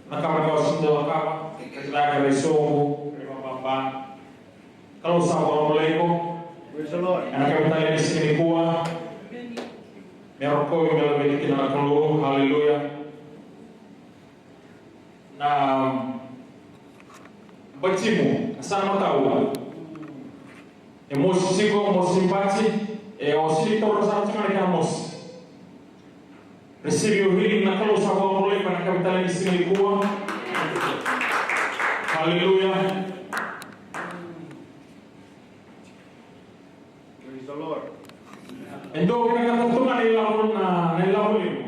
Cakava na ka o sega ni cakava, rai cakava, rai sobu, rai vakababa. Kalou sa vakabulai iko. Praise the Lord. Ena kavetale ni siga nikua. Me rokovi me laveti kina na Kalou. Haleluya. Na batimu, na sa matau. E mosi tiko, mosi bati, e o sili taura sara tiko na kena mosi. Receive your healing, na Kalou sa vakabulai iko ena kavetale ni siga nikua. Haleluya. Praise the Lord. E dua vinakata tu ga na ilavo, na, na ilavo levu.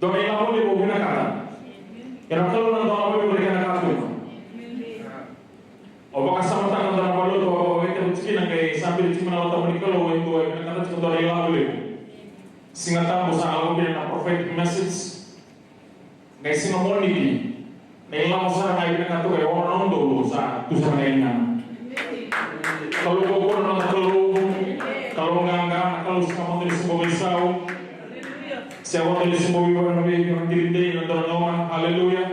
Dua na ilavo levu o vinakata. Ena Kalou na dua na ilavo levu na kena ka tu ga. Au vakasamataka na dua na vale au vakavakaraitaki tiko kina, qai sa bili tiko na Yalo Tabu ni Kalou, e dua e vinakata tiko dua na ilavo levu. Siga Tabu sa lako kina na prophetic message. Qai siga Moniti, na ilavo sara ga e vinakata toka e ono na udolu sa tu sara ga e ligana. Kalou kaukaua na noda Kalou, Kalou qaqa, na Kalou sa vodo ni soqo veisau. Sa vodo ni soqo veivanua, vei na diri dei, na dua na gauna. Haleluya.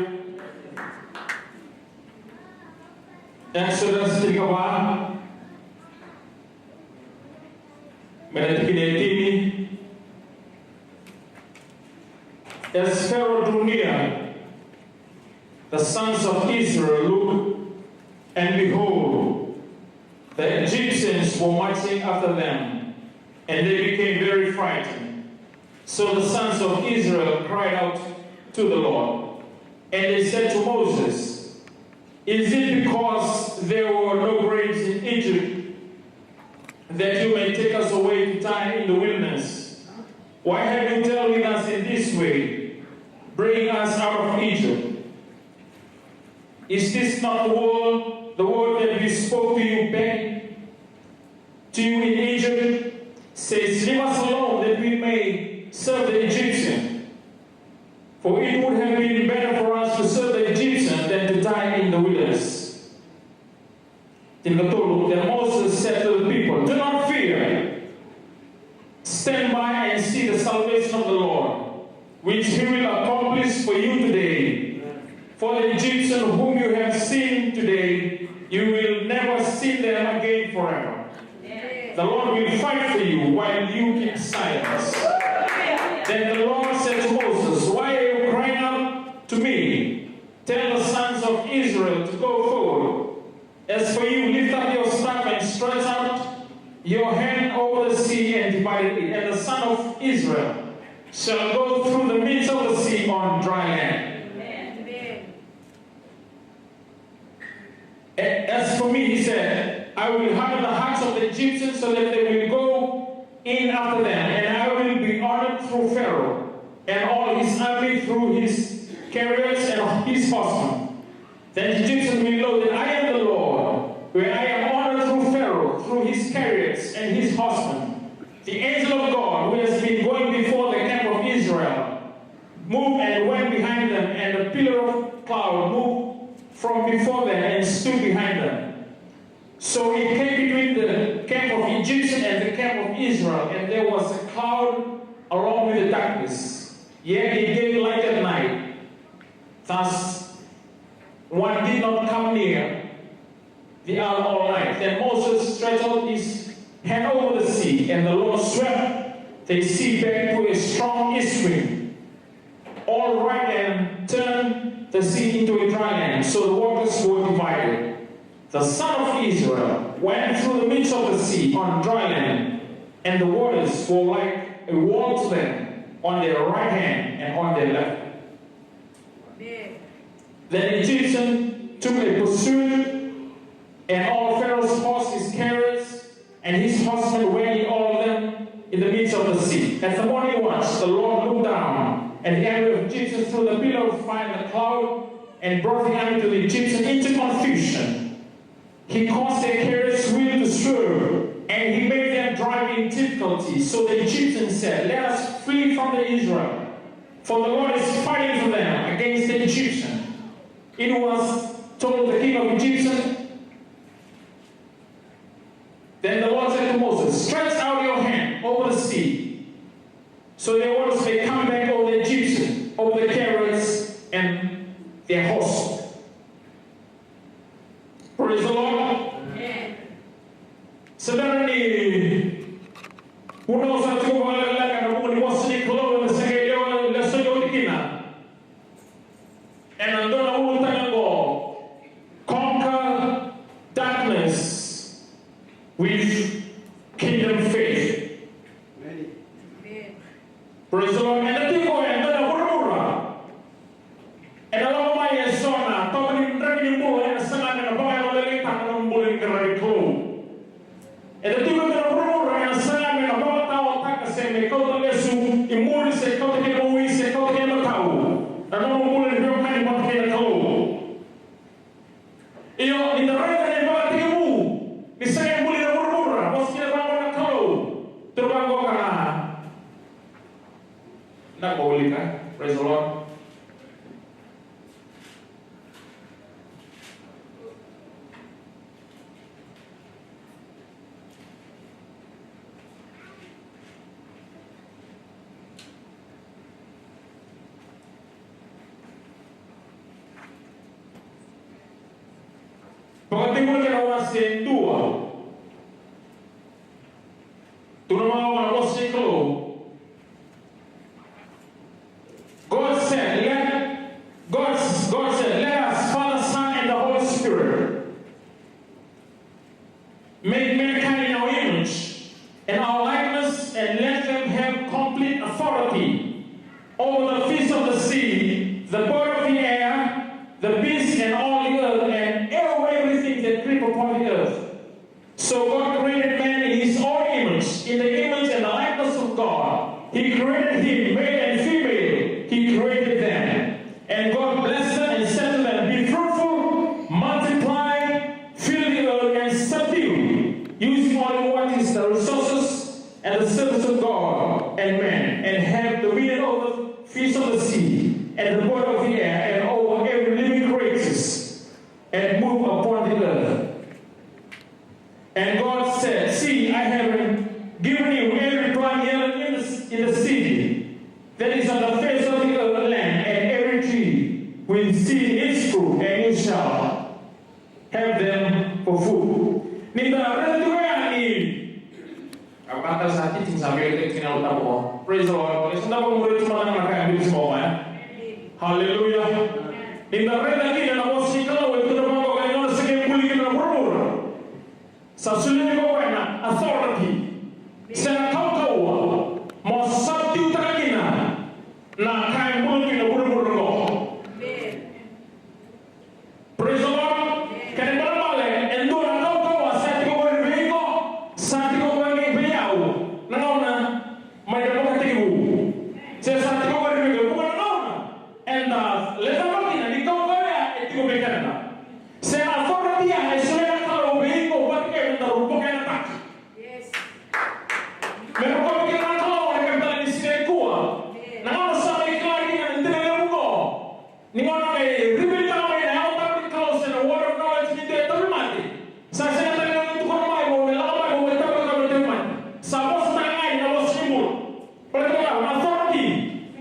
Exodus tinikava, mai na tikina e tini. As Pharaoh drew near, the sons of Israel looked, and behold, the Egyptians were marching after them, and they became very frightened. So the sons of Israel cried out to the Lord, and they said to Moses, "Is it because there were no grains in Egypt that you may take us away to die in the wilderness? Why have you dealt with us in this way, bringing us out of Egypt? Is this not the word, the word that we spoke to you back to you in Egypt, says, 'Leave us alone that we may serve the Egyptian'? For it would have been better for us to serve the Egyptian than to die in the wilderness." Tinikatolu, then Moses said to the people, "Do not fear. Stand by and see the salvation of the Lord, which he will accomplish for you today. For the Egyptians whom you have seen today, you will never see them again forever. The Lord will fight for you while you keep silence." Then the Lord said to Moses, "Why are you crying out to me? Tell the sons of Israel to go forward. As for you, lift up your staff and stretch out your hand over the sea and divide it, and the son of Israel shall go through the midst of the sea on dry land." "A-, as for me," he said, "I will harden the hearts of the Egyptians so that they will go in after them, and I will be honored through Pharaoh and all his army, through his chariots and his horsemen. Then the Egyptians will know that I am the Lord, when I am honored through Pharaoh, through his chariots and his horsemen. The angel of God, who has been going before the camp of Israel, moved and went behind them, and a pillar of cloud moved from before them and stood behind them. So it came between the camp of Egyptian and the camp of Israel, and there was a cloud along with the darkness. Yet it gave light at night. Thus one did not come near the other all night." Then Moses stretched out his hand over the sea, and the Lord swept the sea back to a strong east wind, all right, and turned the sea into a dry land. So the waters were divided. The son of Israel went through the midst of the sea on dry land, and the waters were like a wall to them on their right hand and on their left. Then Egyptian took a pursuit, and all Pharaoh's horse, his chariots, and his horsemen went in, all of them, in the midst of the sea. At the morning watch, the Lord looked down at the army of Egyptians through the pillar of fire and the cloud, and brought the army to the Egyptians into confusion. He caused their carriage wheel to swerve, and he made them drive in difficulty. So the Egyptians said, "Let us flee from the Israel, for the Lord is fighting for them against the Egyptian." It was told the king of Egyptian. Then the Lord said to Moses, "Stretch out your hand over the sea, so their waters may come back over the Egyptian, over the chariots and their horse." Praise the Lord. Amen. Sa dodonu ni o na sa tiko vakalekaleka ena vuku ni vosa ni Kalou ena siga levu, ena siga levu ni kina. Ena dua na ulutaga oqo, conquer darkness with kingdom faith. Amen. Praise the Lord. Eda tiko ena dua na vuravura. Ena lako mai eso na toka ni draki ni bula, ena saga me na vakayalolailaitaka na nomu bula ni qaravi Kalou. Eda tiko ena dua na vuravura, ena saga me na vakataotaka se me kauta lesu i muri, se kauta ki na mawi, se kauta ki na matau na nomu bula ni veiwekani vata kei na Kalou. the bird of the air, the beast, and all the earth, and everything that creep upon the earth. So God created man in his own image. In the image and the likeness of God, he created him, male and female, he created them. And God blessed them and said to them, "Be fruitful, multiply, fill the earth, and subdue, using only what is the resources and the service of God and man, and have dominion over fish of the sea, and the bird of the air, and over every living creatures, and move upon the earth." And God said, "See, I have given you every plant yielding in the, in the city that is on the face of the earth, land, and every tree with seed in its fruit, and you shall have them for food." Ni da raica tiko yani, a vaka sa teaching sa vei tiko na Tavua. Praise the Lord. Ni sa da vakamuria tiko na ka e biu tiko mai. Hallelujah. Ni da raica kina na vosa ni Kalou e tukuna vaqo, ka ni gauna sa qai buli kina na vuravura, sa solia vei koya na authority se na kaukauwa mo subdue-taka kina na ka e bula kina vuravura qo. Praise the Lord. Kena ibalebale, e dua na kaukauwa sa tiko qori vei iko, sa tiko qori vei au. Na gauna mai da vakatekivu, se sa tiko qori vei iko, vuqa na gauna eda lecava kina ni kaukauwa ya e tiko vei keda. Se na authority ya e solia na Kalou vei iko vata kei na daru vakayagataki. Me rokovi kina na Kalou ena kena tale ni siga nikua. Na gauna sa mai kila kina na dina levu qo. Ni gauna qai reveal-taka mai na Yalo Tabu ni Kalou se na word of knowledge ni dua e tauvimate. Sa sega tale ga ni tukuna mai mo me lako mai mo me taura na ka me tauvimate. Sa vosa tale ga na vosa ni bula. Baleta na authority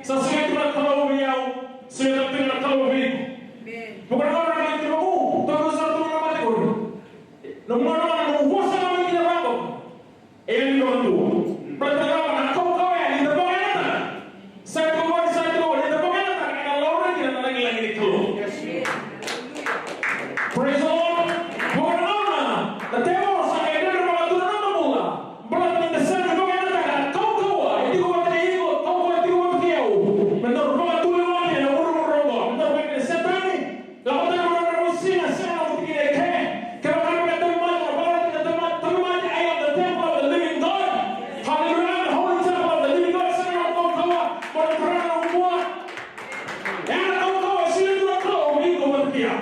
sa solia tu na Kalou vei au, solia tu na Kalou vei iko. Mo kana gauna qai tukuna, "U, taura sa tu na mate qori." Na gauna na vosa na mai kina vaqo. E yali dua. Baleta na kaukauwa ya ni da vakayagataka. Sa tiko qori, sa tiko qori, ni da vakayagataka, ena laurai kina na lagilagi ni Kalou. Praise the Lord. Vua na gauna na tevoro sa qai dredre vakadua na noda bula. Baleta ni da sega ni vakayagataka na kaukauwa e tiko vata kei iko, kaukauwa e tiko vata kei au. Me daru vakatulewa kina ena vuravura oqo. Me daru vakayagataka na Setani. Lako tani mai na nomu siga, sega na nomu tikina eke. Kevaka o tauvimate, o tauvimate, tauvimate, I am the temple of the living God. Hallelujah, I am the holy temple of the living God. Sega na nomu kaukauwa mo na tara na nomu bula. Ena kaukauwa e solia tu na Kalou vei iko vata kei au.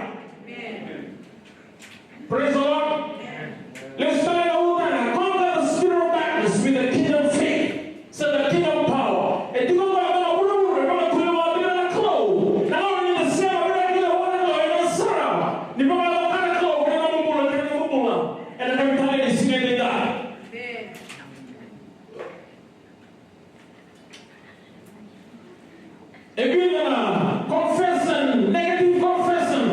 Praise the Lord. Lesu tale na ulutaga, conquer the spirit of darkness with the kingdom faith. Sa the kingdom power. E tiko qo e dua na vuravura e vakatulewa tiko na Kalou. Na gauna ni da sema vei na kila vua na Kalou, ena sarava ni vakayacora na Kalou kei na nomu bula, kei na noqu bula. Ena kena tale ni siga edaidai. E vica na confession, negative confession.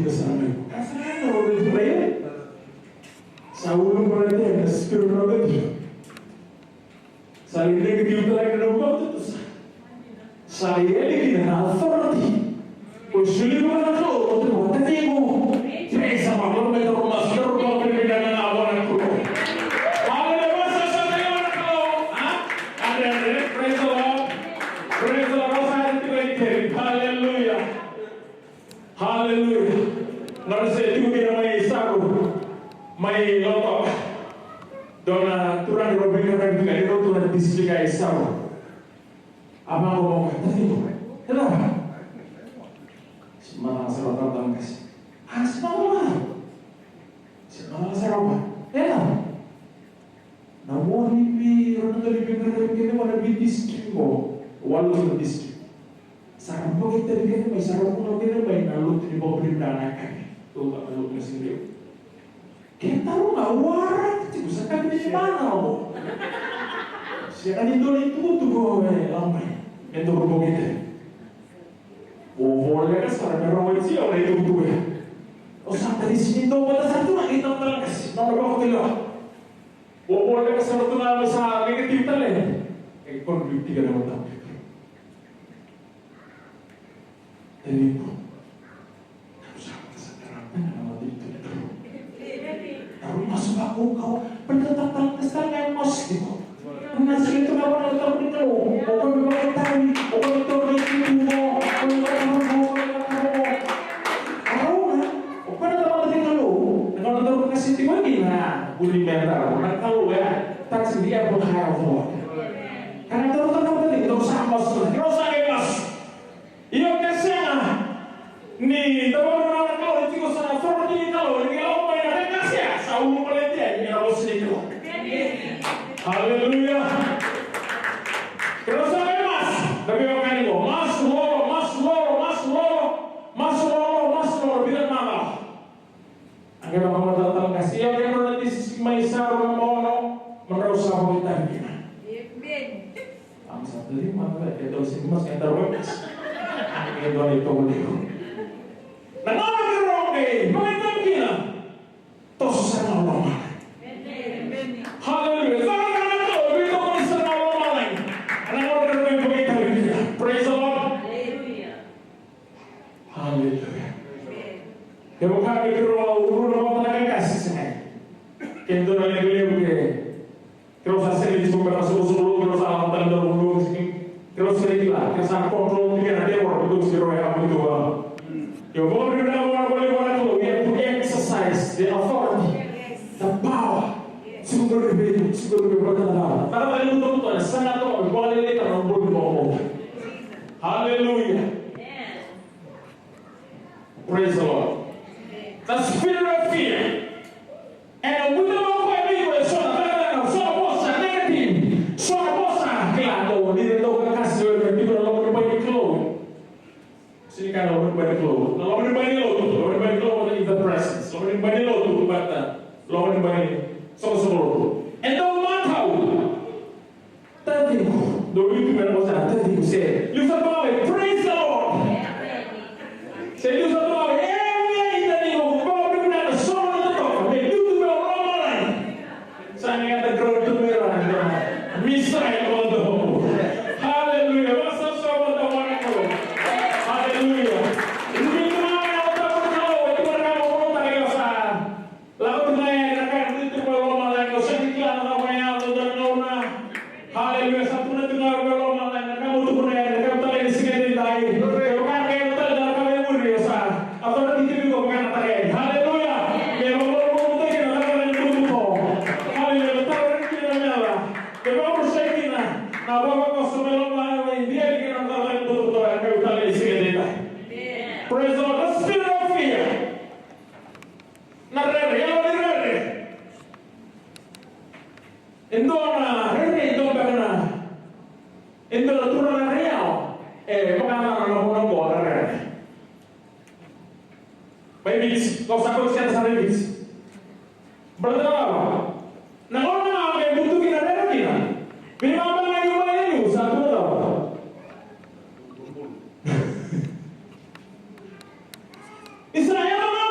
Sa mai. Sa mai na robe tu mai. Sa ulu mara tena spirit robe tu. Sa lai negative tale na nomu vakatutusa. Sa lai yali kina na authority. Ko suli vua na Kalou, ko tu vua na tiko. Praise the Lord. Lord, me taro masu, taro masu, me taro masu, me taro masu. Hallelujah. Masu, sa taro masu, Kalou. Ha? Andre, Andre, praise the Lord. Praise the Lord. Sa tiko i teri. Hallelujah. Hallelujah. Nona se tu kina mai Saru, mai Lautoka. Dua na turaga ni Robina na vika ni rotu na district e Saru. A vaqo, vaqo, tani ko. Ela. Si mala sa vaqo, vaqo, kasi. A, si mala. Si mala sa vaqo. Ela. Na vo ni vei, rau na qai veiqaravi kece mai na vei district qo, walu na district. Sa ra bogi tale kece mai, sa ra vuna kece mai na lotu ni vakabibi na yakavi. Tou na lotu na siga levu. Ke taroga, waraki tiko, sa kabi ni mana qo. Sega ni dua na itukutuku e lako mai. Me dua bogi tale. Vo voleka sara me rawai tiko na itukutuku ya. O sa tani sini dua vata sa tu na italatala kasi, na nona vakatulewa. Vo voleka sara tu ga me sa negative tale. E convict tiko na mata. Tani ko. Taru sa mata sa tara na mata i tu. Taru masu vakaukauwa. Baleta talatala kasi tale ga e masu tiko. Na sega tu ga vua na Kalou. O koya me vakaitavi, o koya me taura na itukutuku, o koya me vakarogo, o koya me vakarogo. Rau na, o koya na tamata ni Kalou, na Kalou na taura na siti mai na vuli me taura, na Kalou ya, touch the apple high of God. Ka na taura na tamata ni Kalou sa masu, Kalou sa qai masu. Io, ke sega ni dau vakarau na Kalou, e tiko sa na authority ni Kalou, ni lako mai na veika sa ulu baleti yani ena vosa ni Kalou. Hallelujah. Ke na sa mai masu, na veiwekani qo, masu lolo, masu lolo, masu lolo, masu lolo, masu lolo, vila na lolo. A qai vakamatatataka, se o qai nona tisi mai Saru na bono, mo drau sa vakaitavi kina. Amen. Am sa tali mata, ke dau sini mas, ke dau mas. Ke dau ni tomo ni. Na gauna keirau qai vakaitavi kina, toso sara na loloma. Amen. Hallelujah. Sara na gauna keirau qai toso sara na loloma. Na gauna keirau qai vakaitavi kina. Praise the Lord. Hallelujah. Hallelujah. Kevaka me keirau a ulu na vata na kakasi sa qai. Ke dua na levu levu ke. Keirau sa sega ni tiko beka na soqosoqo lotu, keirau sa lako tale na lotu, keirau sa sega ni kila, keirau sa control tiko na tevoro, keirau sa keirau ya, keirau ya. Io, vakabibi na vakabibi na Kalou, we have to exercise the authority, the power. Tiko qori vei, tiko qori vei, vata na cava. Vata na cava, vata na cava, sa na toka, vata na cava, vata na cava. Hallelujah. Praise the Lord. The spirit of fear. Ena vuta mai o koya vei iko eso na cakacaka, so na vosa negative, so na vosa kila, dou, ni dou kakasi, o iko tiko na loma ni bai ni Kalou. Sega ni kaya na loma ni bai ni Kalou. Na loma ni bai ni lotu, loma ni bai ni Kalou, in the presence. Loma ni bai ni lotu, but, uh, loma ni bai ni soqosoqo lotu. E dau matau. Taciko, dou lutu mai na vosa, taciko, se liu sa toka mai, praise the Lord. Se liu sa toka mai, e, e, e, taciko, ko vinaka na soqo ni totoka, me lutu mai o lomalagi. Sa ni gata grau tu mai ra, misa e koto. Hallelujah. Vakasausau vata vua na Kalou. Hallelujah. Lutu mai na Yalo Tabu ni Kalou, e tu na ka mo koto tale ga sa. Lako tu ga yani na ka e tu mai lomalagi, o sega ni kila na cava e yaco ena dua na gauna. Haleluya, sa tukuna tu ga mai lomalagi, na ka mo tukuna yani, na ka mo talai ena siga edaidai. Kevaka na ka e yaco tale ena ka mai muri, o sa authority tiko vaka na talai. Haleluya. Me vakaloloma tiko na ka e yaco ena butobuto. Haleluya, na taro kina na mela. Me vakarusai kina na vakavakoso mai lomalagi, me via kina na ka e yaco ena butobuto, na ka mo talai ena siga edaidai. Praise the Lord. The spirit of fear. Na rere, yalo ni rere. E dua na rere, e dua beka na, e dua na turaga rere yalo. E, vaka na, na, na, na, na rere. Mai Viti, kau sa kauta seta sara i Viti. Baleta na cava? Na gauna ga me butuki na rere kina. Vei na gauna ga ni mai na niu sa tu na cava? Ni sa yaco na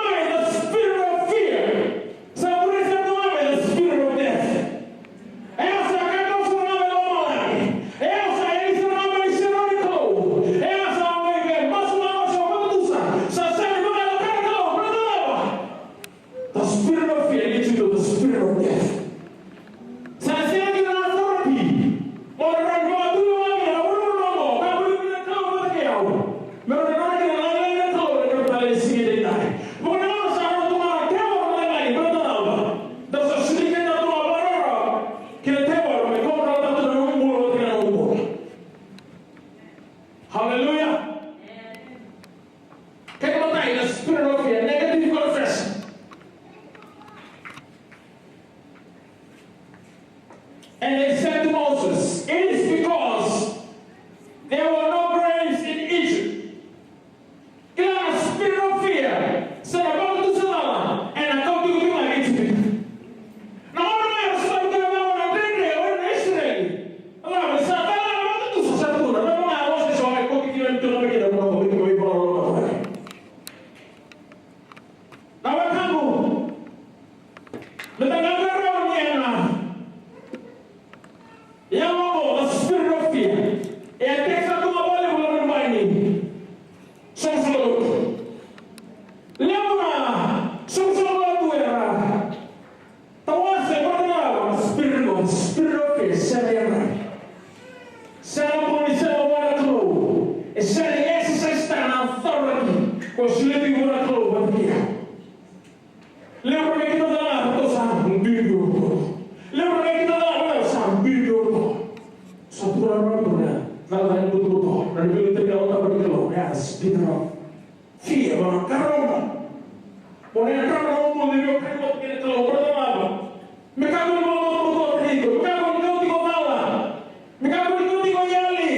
Hallelujah. Kena imatai na spirit of fear, negative confession. And they said to Moses, "It is because there were no graves in Egypt." Kila na spirit of fear, sa na vakatusa cala ena kauti iko tiko mai Ijipita. Na gauna ga era sa kauti iko tiko mai na dredre o ira na Isireli. Ala, sa cala na vakatusa sa tu na, na gauna ga Moses sa kauti iko tiko mai kina, na kauti iko mai, na kauti iko mai. Na wekaqu, me da qaqarauni ena yago oqo, the spirit of fear. E a tekisa tu ga vale vula mani mai ni soqosoqo lotu. Levu na soqosoqo lotu era tawase vata na spirit of, spirit of fear, sega ni yadravi. Sega ni bau ni sega vua na Kalou. E sega ni exercise-taka na authority ko solia vua na Kalou vata kei au. Levu na kena cala, ratou sa biubiu ratou. Levu na kena cala, ratou sa biubiu ratou. Sa tukuna na Kalou, na cala ni butobuto, na ni biubiu tani na wata ni Kalou, ya, spirit of fear, vaka na karona. Mo na yadrava na nomu bula, ni o kaya vata kei na Kalou, vata na cala. Me kakua ni vakabauta tiko, me kakua ni kauti iko cala, me kakua ni kauti iko yali.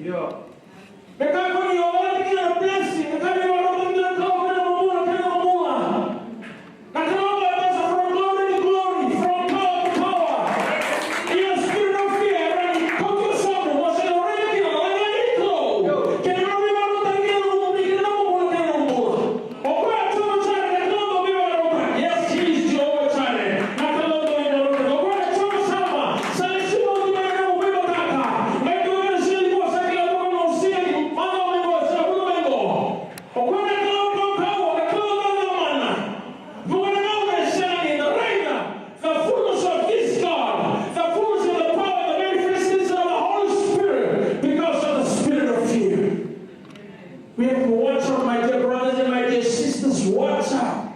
Io. Me kakua ni o lako kina na blessing, me kakua ni o lako kina na Kalou kei na nomu bula, kei na nomu bula. Na Kalou e toso from glory to glory, from power to power. Ia na spirit of fear, e rawa ni kauti iko sobu, mo sega ni raica kina na lagilagi ni Kalou. Kei na nomu veivakarautaki kei na nomu bula, kei na nomu bula. O koya Jiova Jireh, na Kalou dau veivakarautaki. Yes, he is Jehovah Jireh. Na Kalou dau veivakarautaki. O koya Jiova Shammah, sa lesu mai na nomu veivakataka. Mai tu na siga nikua sa kila toka na nomu siga ni macawa mai qo, sa vuqa mai qo. O koya na Kalou kaukauwa, na Kalou dau lomana. Vuqa na gauna e sega ni da raica the fullness of this God, the fullness of the power, the manifestation of the Holy Spirit because of the spirit of fear. We have to watch out, my dear brothers and my dear sisters, watch out.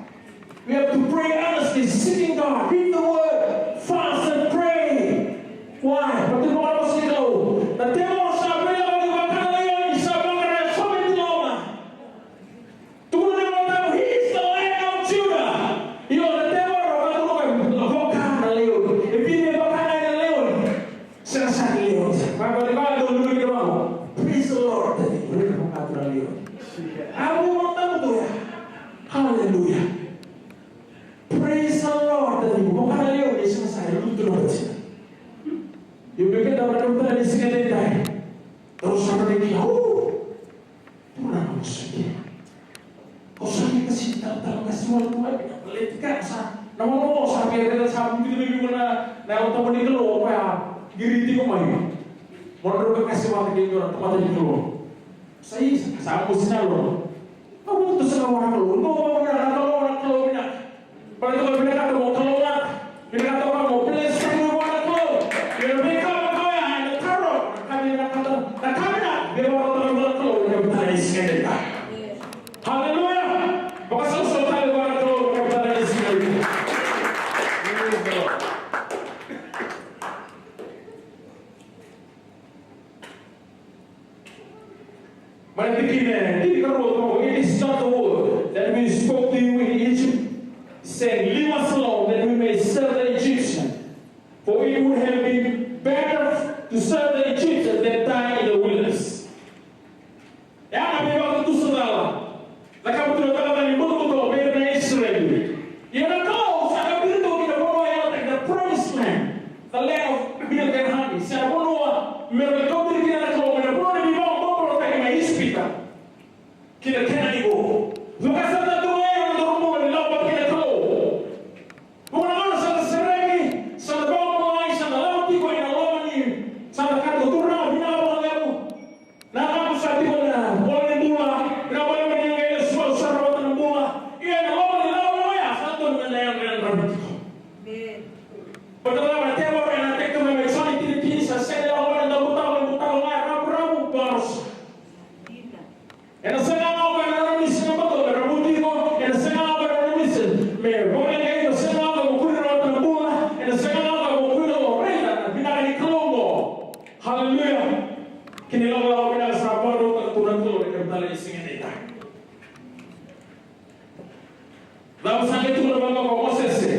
We have to pray earnestly, seeking God, read the word, fast and pray. Why? But the Bible says, oh, the devil sa vela vaka na lewe ni sa vaka na sobe ni loma. Tukuna na iVolatabu, he is the Lion of Judah. Io, na tevoro, na tevoro, vaka na lewe. E vini e vaka na lewe. Sega sara ni lewe. Vaka, vaka, vaka, vaka, vaka. Praise the Lord. Raica vaka tu na lewe. Au vou tabu tu ya. Hallelujah. Praise the Lord. Vaka na lewe, sega sara ni lutu na vati. Io, me keda vaka na lewe, sega ni dai. Au sa vaka na lewe. Oh. Tukuna na vosa kina. Au sa via kasi talatala, kasi wale tu mai, baleti ka sa. Na wale au sa via raica sa via via na, na yalo tabu ni Kalou, au koya qiri tiko mai. Mo drau ka kasi vata kei dua na tamata ni Kalou. Sa isa, sa mosi na lo. Au vou tu sa na wale Kalou, no, au vou na Kalou, na Kalou vinaka. Baleta o vinakata mo kalougata, vinakata o mo bless-taki vua na Kalou. Ia na veika vaka oya ena taro, na ka vinakata, na ka vinaka, me vakarautaka vua na Kalou ena mataka ni siga edaidai. Haleluya! Vakasausau tale vua na Kalou ena mataka ni siga edaidai. Praise the Lord. Mai na tikina e tinikarua, it is not the word that we spoke to you in Egypt, saying, 'Leave us alone, that we may serve the Egyptian.' For it would have been better to serve the Egyptian than die in the wilderness. E a na veivakatusa cala. Cakava tu na cakacaka ni butobuto vei ira na Isireli. Ia na Kalou sa kauti iratou ki na vanua yalataki, the promised land, the land of milk and honey. Sa na vanua me ra kauti ira kina na Kalou, mai na vanua ni veivakabobulotaki mai Ijipita ki na Kenani vou. Vakasama tu ga ya na nodrau bula ni lako vata kei na Kalou. Vuqa na gauna sa da sereki, sa da vakabulai, sa da lako tiko ena loma ni, sa da kaya, Turaga, vinaka vakalevu. Na lako sa tiko na bola ni bula, na bola ni bula, na qai lesu sara vata na bula. Ia na loma ni lako oya sa tiko na yadra, yadra tiko. Amen. Baleta na tevoro ena tekiteki mai Joni tini tini, sa sega ni lako mai na daubutako, daubutako ga e ravuravu, vakarosa. Ena sega ga o koya na nona misi na bato me ravuti iko, ena sega ga o koya na nona misi me vakaleqai iko, sega ga o koya mo kuri na vata na bula, ena sega ga o koya mo kuri na raica na vinaka ni Kalou oqo. Haleluya. Kena ilakolako vinaka sa vakarau Tukuna na Kalou ena kena tale ni siga edaidai. Cava sa qai tukuna vaqo o Mosese?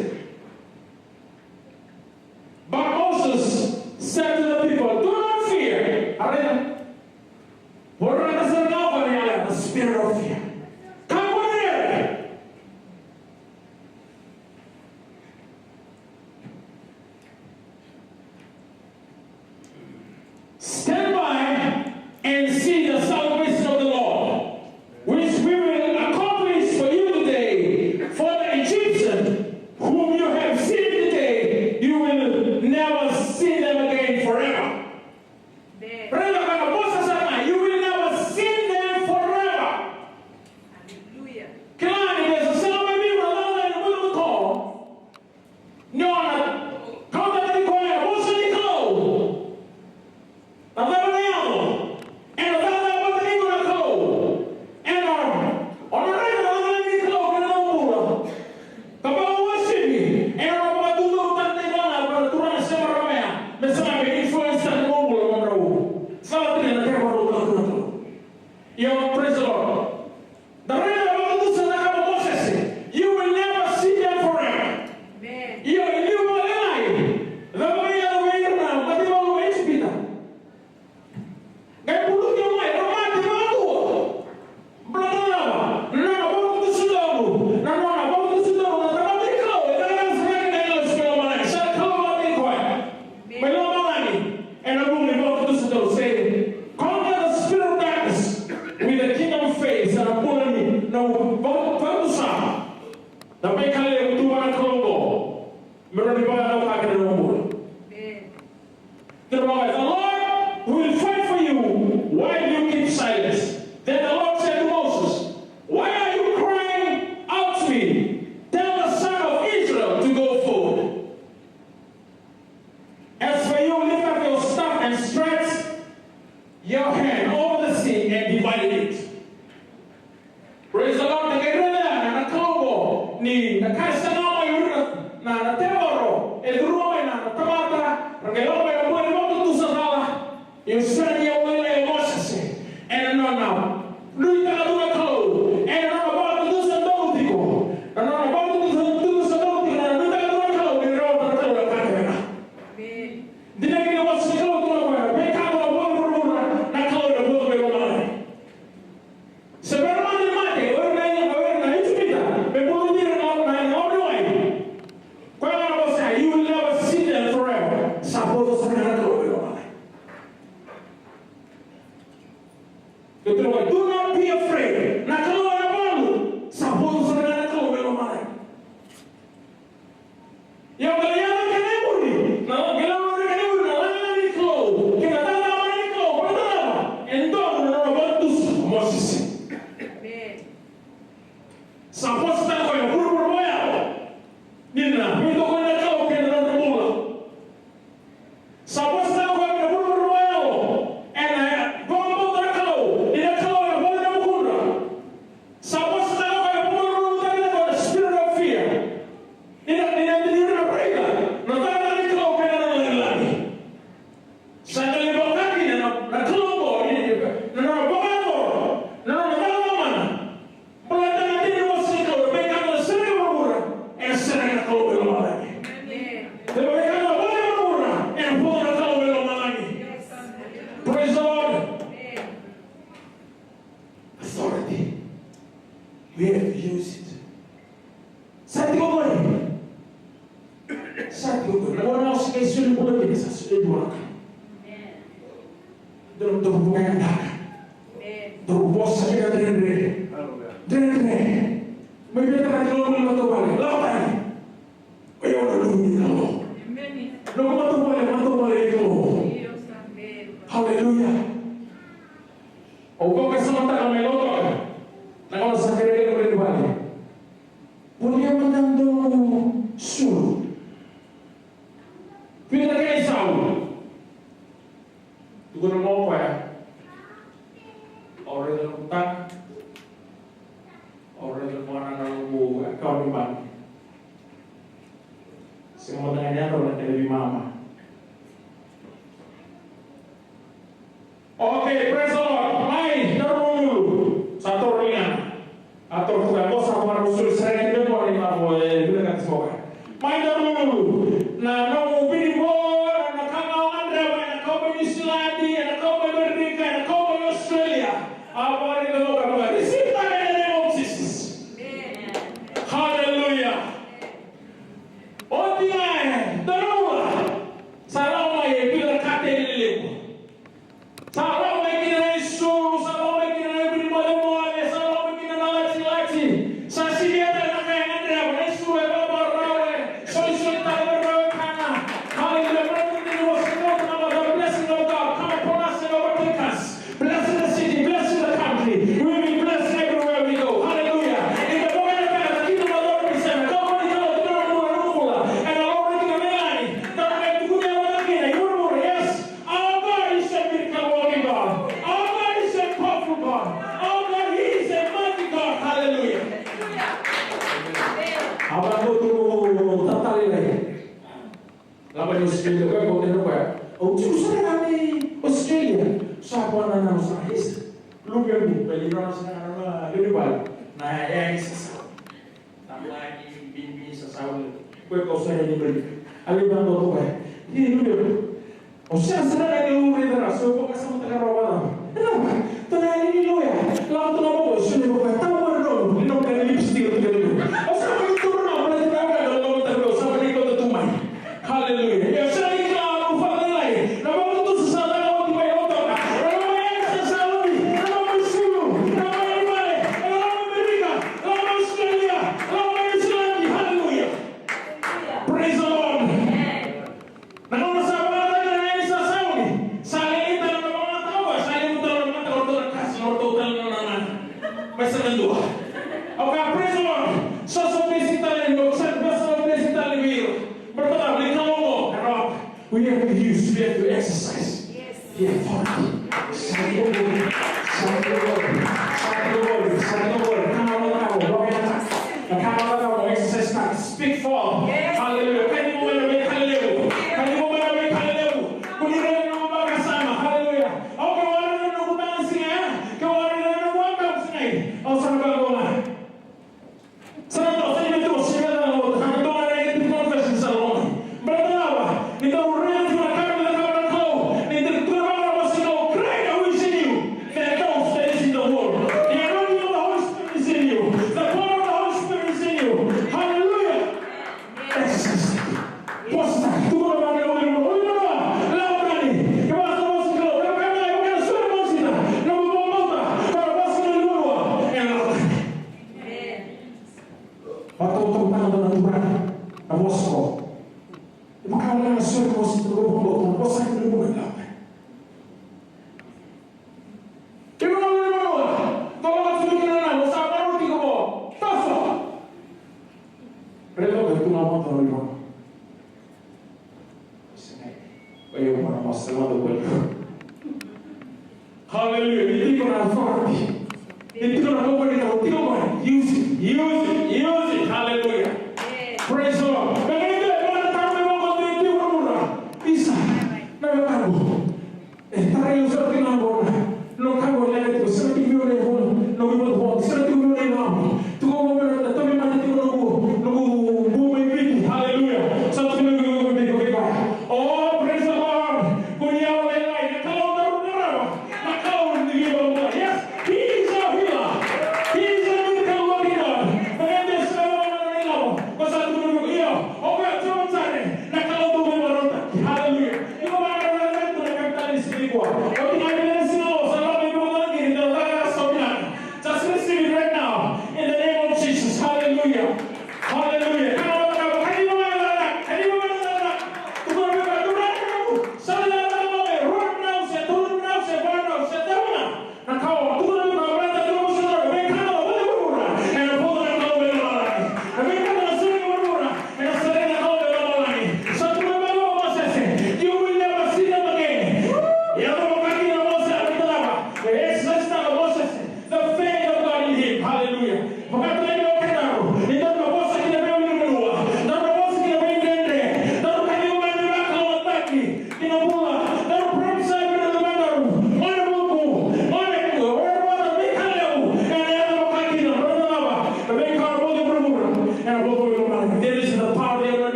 But Moses said to the people, "Do not fear." All right? Vorata sara ga o koya na yalo ya, the spirit of fear. Kakua ni rere. Stand by and see the salvation of the Lord, which we will accomplish for you today. For the Egyptian whom you have seen today, you will never see them again forever. Amen. Raica na ka o Mosese sa kaya, you will never see them forever. Hallelujah. Kila ni me sa sega mai vei iko na lala ni bula koto. Ni o na kauta tani koya na vosa ni Kalou. Na cava na yaco? Ena cakacaka vata kei iko na Kalou. Ena o na raica na lala ni Kalou kei na nomu bula. Ka vakauasivi ena nona vakatucaketaka na turaga se marama ya me sa mai influence na nomu bula, nomu drau. Cala tiko na kena vakatucaketaka na Kalou. Io, praise the Lord. Da raica na vakatutusa na ka o Mosese, you will never see them forever. Amen. Io, e liu vakalailai, cava mai yaco vei ira na mataivalu mai Ijipita. Qai buluti au mai, ra mate vakadua. Baleta na cava? Na nona vakatutusa donu, na nona vakatutusa donu na tamata ni Kalou, e cakacaka sara ga na Kalou e lomalagi, sa Kalou vata kei koya. Mai lomalagi, ena vuku ni vakatutusa donu, se conquer the spirit of darkness with the kingdom faith, sa na bula ni, na vakatutusa. Na veika levu tu vua na Kalou oqo, me rawa ni vakacaucautaka na nomu bula. Amen. The Lord will fight for you while you keep silence. Then the Lord said to Moses, "Why are you crying out to me? Tell the son of Israel to go forward. As for you, lift up your staff and stretch your hand over the sea and divide it." Praise the Lord. Na qai raica na Kalou oqo ni na ka e saga mai o ira na, na tevoro e curuma mai na, na tamata, ra qai lako mai na bula ni vakatutusa cala. Io, sega ni yawa lailai o Mosese ena nona nuitaka tu na Kalou, ena nona vakatutusa donu tiko, na nona vakatutusa donu tiko, na nona nuitaka tu na Kalou, ni rawata na Kalou na ka kece ga. Amen. Dina kina vosa ni Kalou tu na koya, veika dou na vua ni vuravura, na Kalou ena vua mai lomalagi. Se bera mada ni mate o ira na, o ira na Ijipita, me buluti ira na, na, na loma ni wai. Koya ga na vosa, you will never see them forever. Sa vosa sara ga na Kalou mai lomalagi. Ke tukuna, do not be afraid. Na Kalou ena valu, sa vosa sara ga na Kalou mai lomalagi. Ia o qai yaco kina e muri, na qai yaco kina e muri na lailai ni Kalou kei na cakacaka ni Kalou, baleta na cava? E donu na nona vakatutusa o Mosese. Amen. Sa vosa tale o koya, vuravura vakayalo, ni na veitokoni na Kalou kei na nodra bula. Sa vosa tale o koya kina vuravura vakayalo, ena vakabauta na Kalou, ni na Kalou ena vale na vukudra. Sa vosa tale o koya, vuravura vakayalo, the spirit of fear. Ni na, ni na, ni na raica na cakacaka ni Kalou kei na nona lagilagi. Sa qai vakakina na, na Kalou oqo, ni, ni, na nona vakayacora, na nona caka lomana. Baleta na dina ni vosa ni Kalou, na veika ena sereka vuravura, ena sereka na Kalou mai lomalagi. Amen. Na veika ena vale vuravura, ena vale na Kalou mai lomalagi. Praise the Lord. Amen. Authority. We have to use it. Sa tiko qori. Sa tiko qori. Na gauna au se qai soli bula kina, sa soli bula ka. Dou, dou vakayagataka. Dou vosa kina dredre. Dredre. Mai vei tara tiko na matavuvale. Lako tani. Oi, au na luvu ni Kalou. Noqu matavuvale, matavuvale ni Kalou. Hallelujah. Au vakasamataka mai Lautoka. Na gauna sa kerekere mai vale. Volia mada dua noqu sulu. Pita kei Sau. Tukuna mai o koya. Au raica noqu taga. Au raica noqu anana, noqu akauti baqe. Sega mada ga ni yadra na kena veimama. Okay, praise the Lord. Mai, na Receive that in the name of Jesus. Hallelujah. Oti ga e dua na vula, sa lako mai e vica na ka lelevu. Sa lako mai kina na isulu, sa lako mai kina na ivola ni mocemoce, sa lako mai kina na latilati. Sa sivia tale na ka e gadreva, na isulu e vakavakarau, e solisoli tale, e vakarawa e kana. Hallelujah. Blessing of God come upon us and overtake us. Blessing the city, blessing the country. We will be blessed everywhere we go. Hallelujah. In the morning, the kingdom of God is in the company of the Lord, and the Lord is in the land. Don't make good out of the kingdom. You will, yes. Our God is a miracle working God. Our God is a powerful God. Our God, He is a mighty God. Hallelujah. Au vaqo tu tatali lai. Laba ni Australia, koya ko tena koya. Au tiko sara ga mai Australia. Sa vua na nau sa isa. Luvequ, bali nona sa na nona luluvale. Na yaya ni sasa. Tamani binibini sa sauli. Koya ko sara ni bali. Ali vaqo ko koya. Ni luvequ. O sa sara ga ni uri dara, so ko ka sa mata ka rawa. Ena ba, tona ni loya. Lau tona ko, so ni ko ka tawa no, ni no ka ni lipstick ko ni. O sa ni tona, o sa ni ko tu mai. Hallelujah. Ia sa i kila au fakalelai. Na vakatutusa sa caka oti mai lotoka. Na loma e sa sauni. Na loma i Sulu. Na loma i Vale. Na loma i Amerika. Na loma i Australia. Na loma i Niusiladi. Hallelujah. Praise the Lord. Na gauna sa vakataka na yani sa sauni. Sa lelei tale na vagataka, sa levu tale na mataka, o ratou na kasi, o ratou tale na nana. Mai sa na dua. Au kaya, praise the Lord. Sa sa besi tale ni, sa besi tale ni vei ira. But, but, we come on, and, uh, we have to use, we have to exercise. Yes. The authority. Sa ni ko bori, sa ni ko bori, sa ni ko bori, sa ni ko bori. Kana wala na ko, wala na ko. Kana wala na ko, exercise na. Speak forth. Yes. Hallelujah. Kani mo mana me kalelevu. Kani mo mana me kalelevu. Kuni rena na mo baka sama. Hallelujah. Okay, wala na ko baka singa. Ke wala na ko baka singa. Au sa na baka. Sa na toso ni tu, sa na tu, sa na tu na negative confession sa loma. Brother, ni dau raica tu na ka me cakava na Kalou, ni dau tu na vosa ni Kalou, greater who is in you than those that is in the world. The anointing of the Holy Spirit is in you. The power of the Holy Spirit is in you. Hallelujah. Exercise. Posta, tu na vosa ni Kalou, Kalou, Kalou, Kalou. Vatautauta na Turaga na vosa qo. E vaka ga na sori vosa, na vosa ni Kalou. Kemuni na luvei Kalou, toloma tiko kina na vosa, marau tiko qo. Toso. Raica qo, e tu na mata na luvei Kalou. Hallelujah. Ni tiko na authority. Ni tiko na authority. Ni tiko na authority. Use it. Use it. Use it. Hallelujah. Praise the Lord. Isa. Na wekaqu. E tarai au sara tiko na qo na, na ka qo e leqa tiko, sara tiko vei au na ivola, na ivola, sara tiko vei au na ivola. Tiko vei au na tauvimate tiko na noqu, noqu bu mai Viti. Hallelujah. Sara tiko na noqu bu mai Viti, okay, bye. Oh, praise the Lord. Kua ni yawa me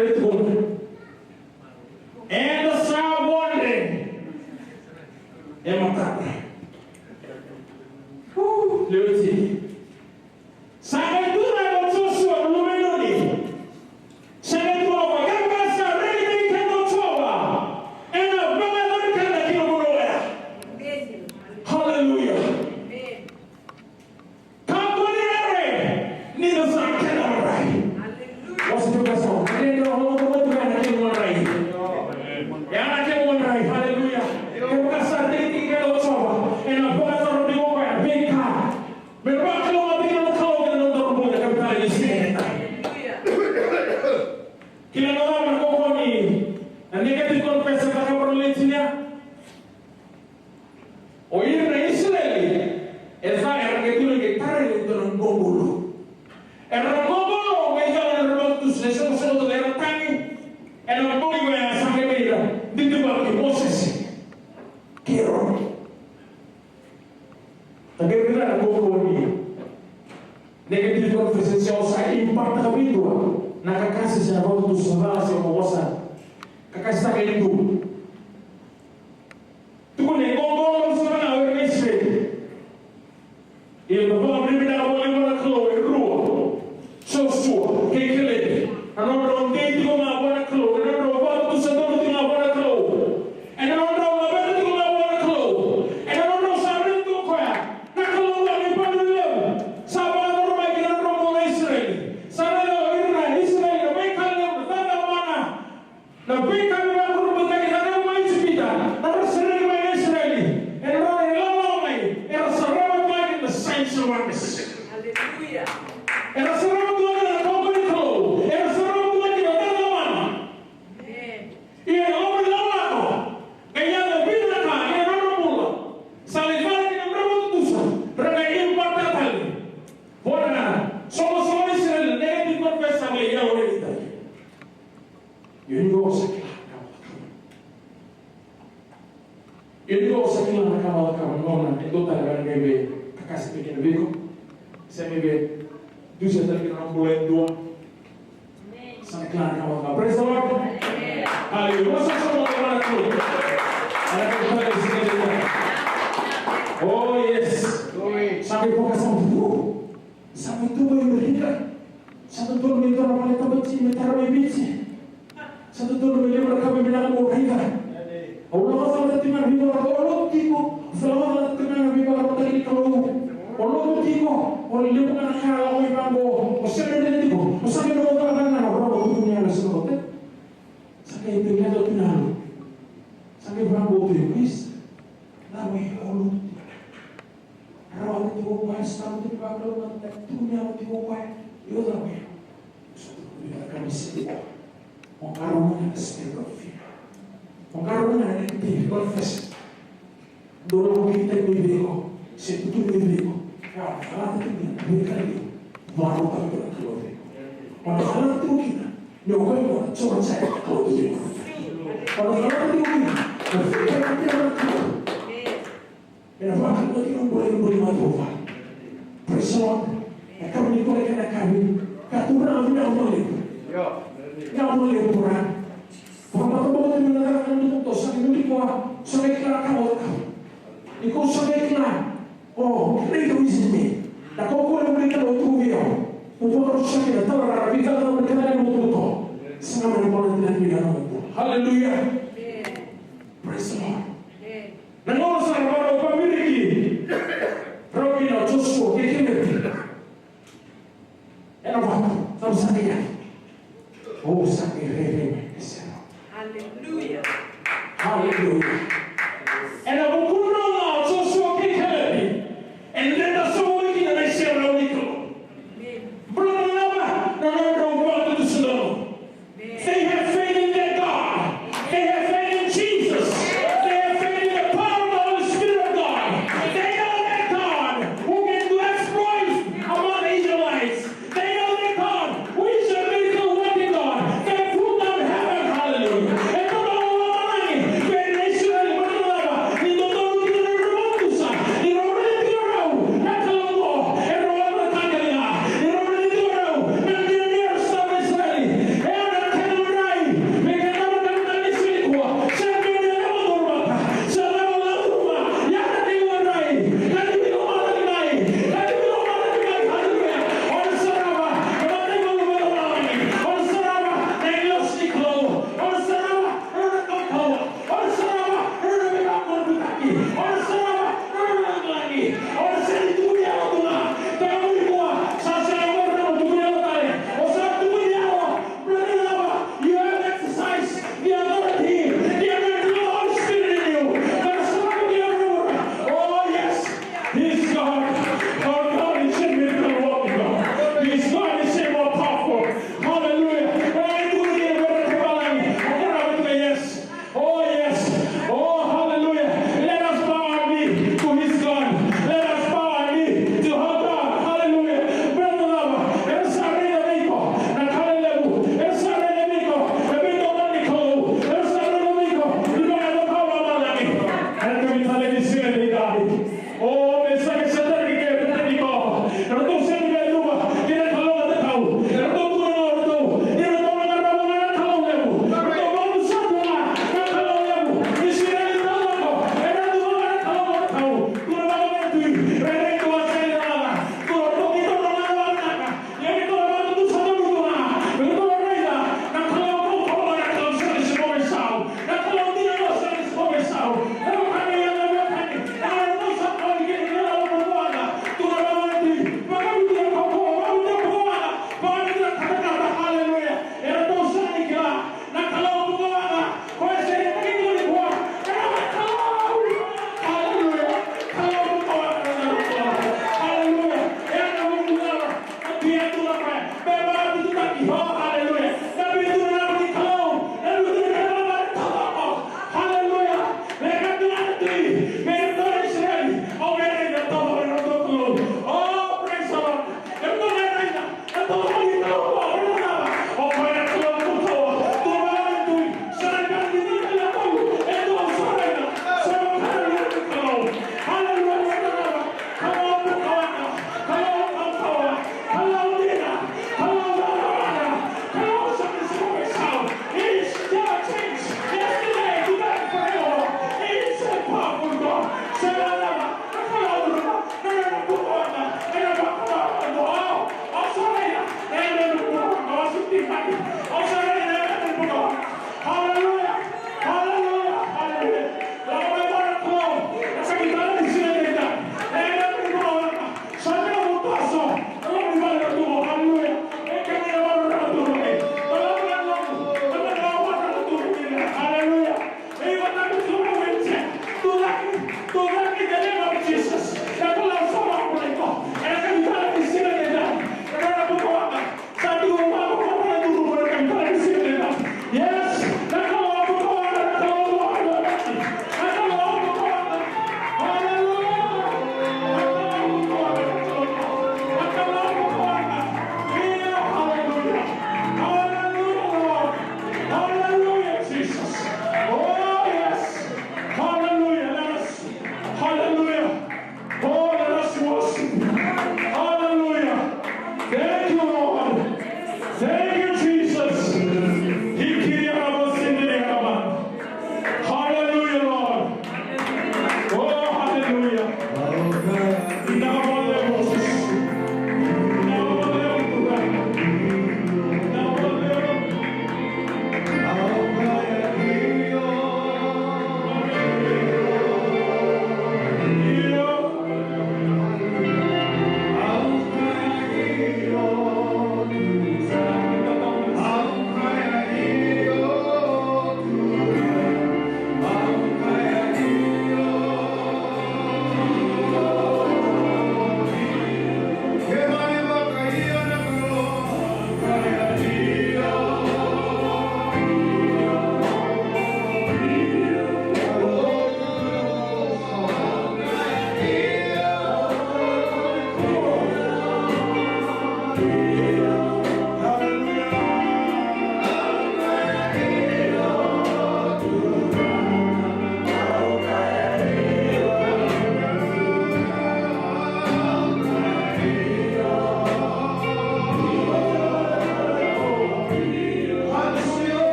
E tukuna, eda sa vodre e matada. Uu, lewe tini. Sa qai tukuna o Josua na luve i Nuni. Sa qai tukuna o koya, kevaka sa rekitaki keda o Jiova, ena vakayacori keda ki na vanua oya. Haleluya. Kakua ni rairai, ni da sa kena rairai. Haleluya. Vosa vei koya sa, na kena, na kena rairai. Ya na kena rairai. Haleluya. Kevaka sa rekitaki keda o Jiova, ena vakayacora tiko o koya na veika. Me vakalougatataki na Kalou kei na noda bula, kevaka e sega. Kila na cava na kaukauwa ni negative confession, na cava na lewe tini ya. O ira na Isireli, e ca era qai tiko qai tara e dua na qobolo. Era na qobolo, qai cala na nodra vakatutusa, na isoqosoqo toka era tagi. Ena bogi koya sa qai vei ira, didivaki Mosese kei Eroni. Sa qai vei ira na kaukauwa ni negative confession, se o sa impact-taka vei dua na kakase se na vakatutusa, na cala se na vosa. Kakase taka e dua. Tukuni, qo, qo, qo, sa na o ira na Isireli. Ia na vakavinavinaka vakalevu na Kalou e rua, Josua kei Kelepi. Na nodrau dei tiko ga vua na Kalou, na nodrau vakatusa donu tiko ga vua na Kalou. Ena nodrau laveta tiko ga vua na Kalou. Ena nodrau sa raica tiko o koya na Kalou ga ni vale levu. Sa vakayacora mai ki na nodrau bula na Isireli. Sa raica o ira na Isireli na veika levu, na cakacaka mana. Na veika veivakurabuitaki, na cakacaka mai Ijipita, na nodra sereki mai na Isireli, ena nodra ilawalawa mai, era sarava tu ga kina na signs and wonders. Hallelujah. Era sarava tu ga kina na kaukauwa ni Kalou, era sarava tu ga kina na cakacaka mana. Amen. Ia na nodra ilakolako, qai yaco e vica na ka, ia na nodra bula, sa lai cala kina na nodra vakatutusa, ra qai impact-taka tale. Vua na soqosoqo ni Isireli, negative confession, sa qai yalo ni tale. Io, ni o sa kila na ka mo cakava. Io, ni o sa kila na ka mo cakava, nona e dua tale na ka e vei, kakase tiko kina vei iko. Se me vei, dusia tale kina na bula e dua. Sa na kila na ka mo cakava. Praise the Lord. Hallelujah. Sa sa mo cakava na ka. Ana ka tale sa kila. Oh, yes. Sa me focus on you. Sa me tu mai Amerika. Sa dodonu me dua na vale tabati me tara mai Viti. Sa dodonu me levu na ka me vinaka mo raica. Au lako cala tiko ga na veivakaro-, au lotu tiko. Au lako cala tiko ga na veivakarautaki ni Kalou. Au lotu tiko. Au levu ga na ka lako mai vaqo. Au sega ni raica tiko. Au sa qai dau cakacaka ga na rogo tukuni yaga sa kote. Sa qai tu ga tu na lo. Sa qai vaqo tu i kuis. Na mai au lotu tiko. Rawata tiko o koya, sa tiko vakalougatataki, tukuni au tiko o koya. Io, cava ya? Sa tukuni vaka me sega tiko. Mo qarauna ga na spirit of fear. Mo qarauna ga na negative confession. Dou lako kina tani mai vei iko, se tutuni mai vei iko. Ka o na calata tiko kina na veika levu, vakarautaka tiko na Kalou vei iko. O na calata tiko kina ni o koya mo na Jiova Jaire, na Kalou vei iko. O na calata tiko kina na veika levu na Kalou. Ena vakakina kina bula, bula matavuvale. Praise the Lord. E ka ni kole kena kavi. Ka tu na vina mo levu. Ka mo levu ra. Vakabakabaka tu na ka na tu to sa ni ko sa ni kila ka o ka. Ni ko sa ni kila. Oh, great is in me. Na ko ko ni kila o tu vio. Mo ko sa ni tala ra vi ka na ka ni mo tu to. Sa na mo na ni na mo. Hallelujah. Praise the Lord. Na gauna sa rau vakaviriki rau kina o Josua kei Kelepi. Ena vatu, sa sa qai yali. O sa qai rairai mai na sere. Hallelujah. Hallelujah. Ena vukudra ga o Josua kei Kelepi, e dredre sobu mai kina na iserau ni Kalou. Amen. Bula na lava na nodrau vakatutusa. They have faith in their God. They have faith in Jesus. They have faith in the power of the Holy Spirit of God. They know their God who can do exploits among the Israelites. They know their God who is a miracle working God. They put down heaven.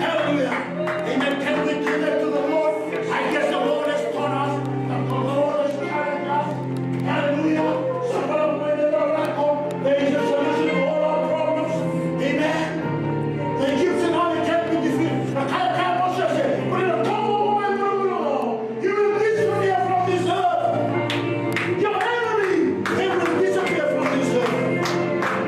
Hallelujah. Amen. Can we do that to the Lord? I guess the Lord has taught us, that the Lord has carried us. Hallelujah. So what I'm going to do, there is a solution to all our problems. Amen. The Egyptian army can't be defeated. The kind of God wants to say, "We're gonna come over my room, Lord." You will disappear from this earth. Your enemy, they will disappear from this earth.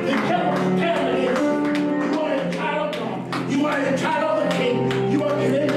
They cannot stand against you. You are a child of God. You are a child of the King. You are great.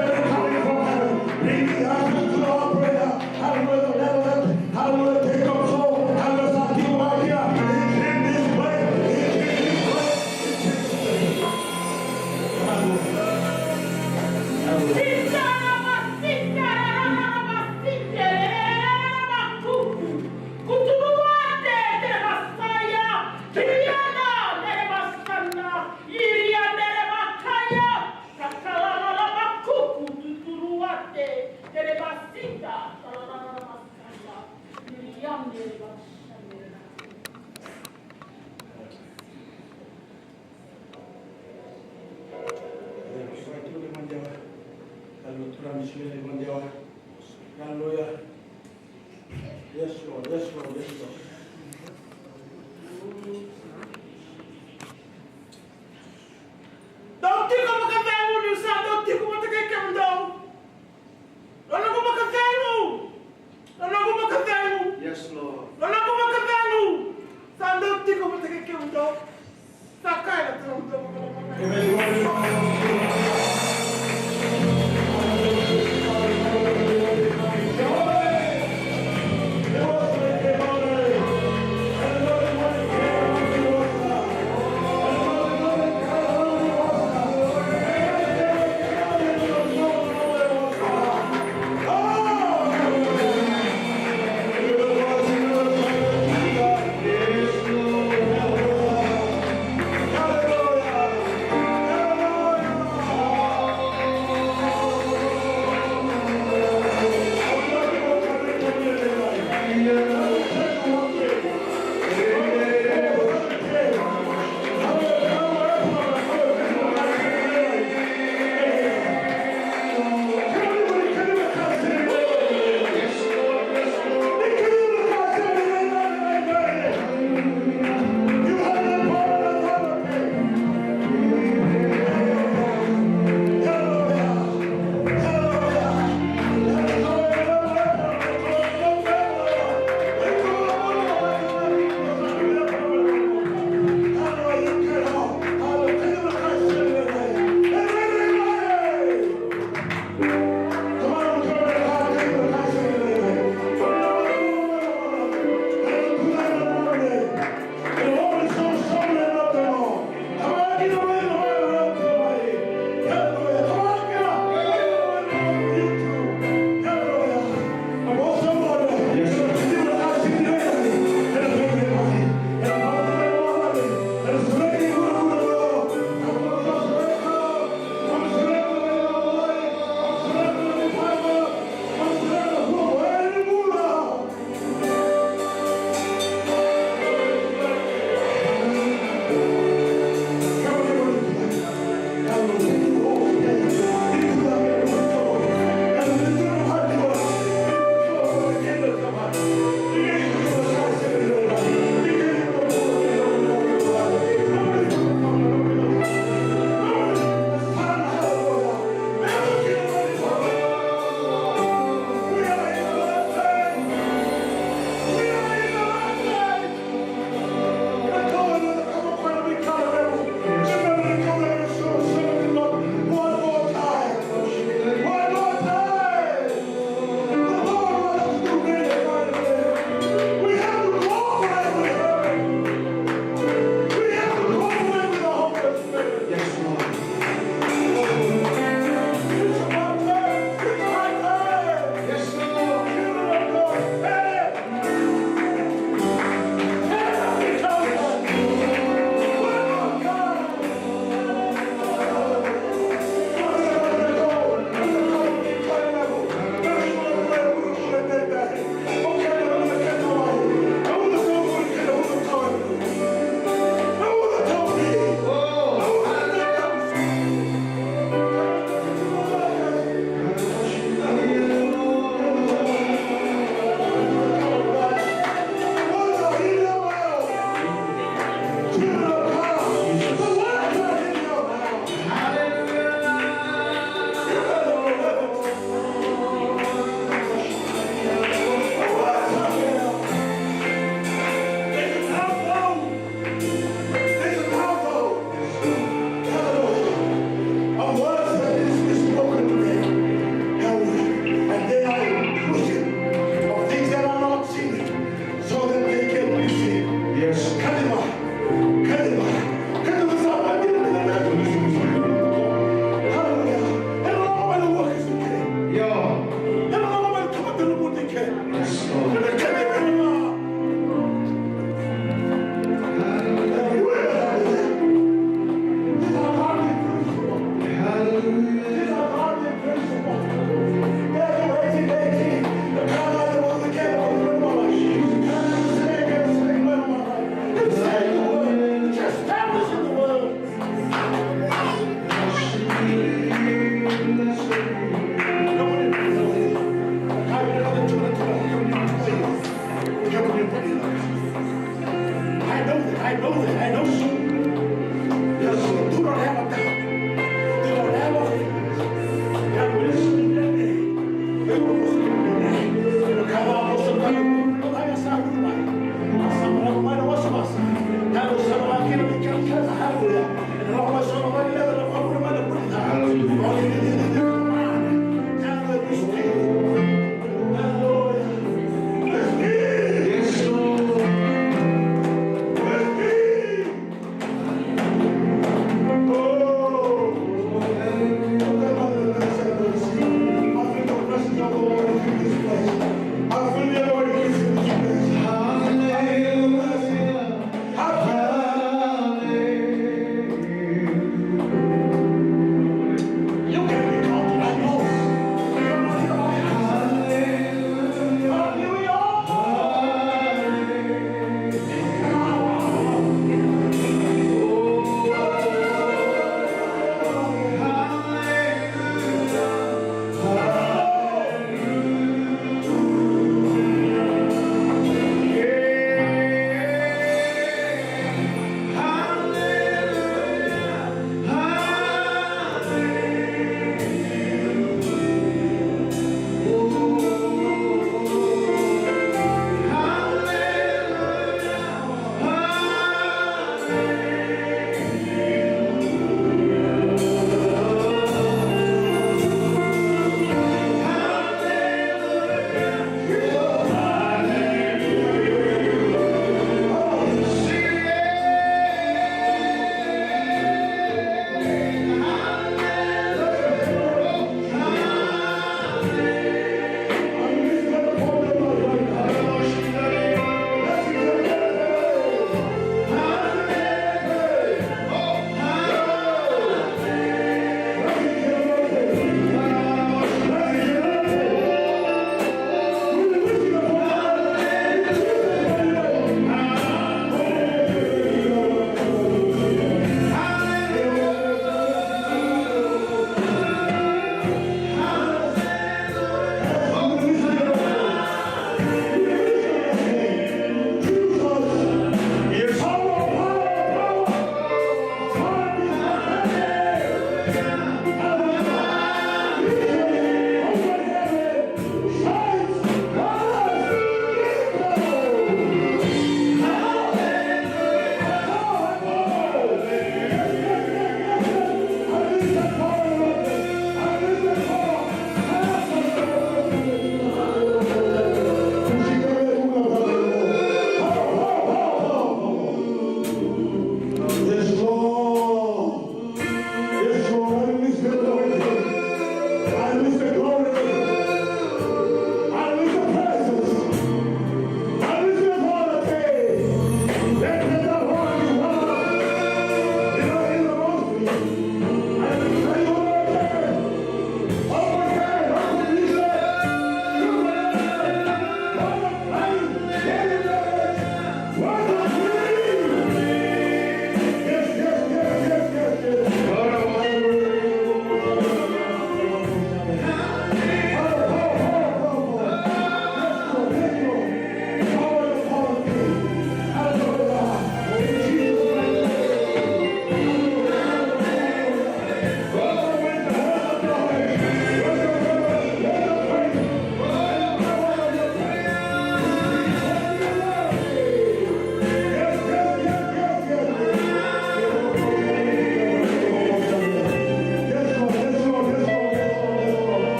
heaven coming from heaven, bringing answers to our prayer. Hallelujah, the level that, hallelujah, take control. Hallelujah, start giving idea. It's in this place. It's in this place. It's in this place. Hallelujah. Hallelujah. Kuturuate tere masaya, kiriana tere masana, iriana tere makaya, kakalala makuku, tuturuate tere masita, kalala masaya, iriana tere masana. Hallelujah. Yes, Lord. Yes, Lord. Yes, Lord. Dou tiko vakacegu, niu sa dou tiko vata kei kemudou. Dou noqu vakacegu. Dou noqu vakacegu. Yes, Lord. Dou noqu vakacegu. Sa dou tiko vata kei kemudou.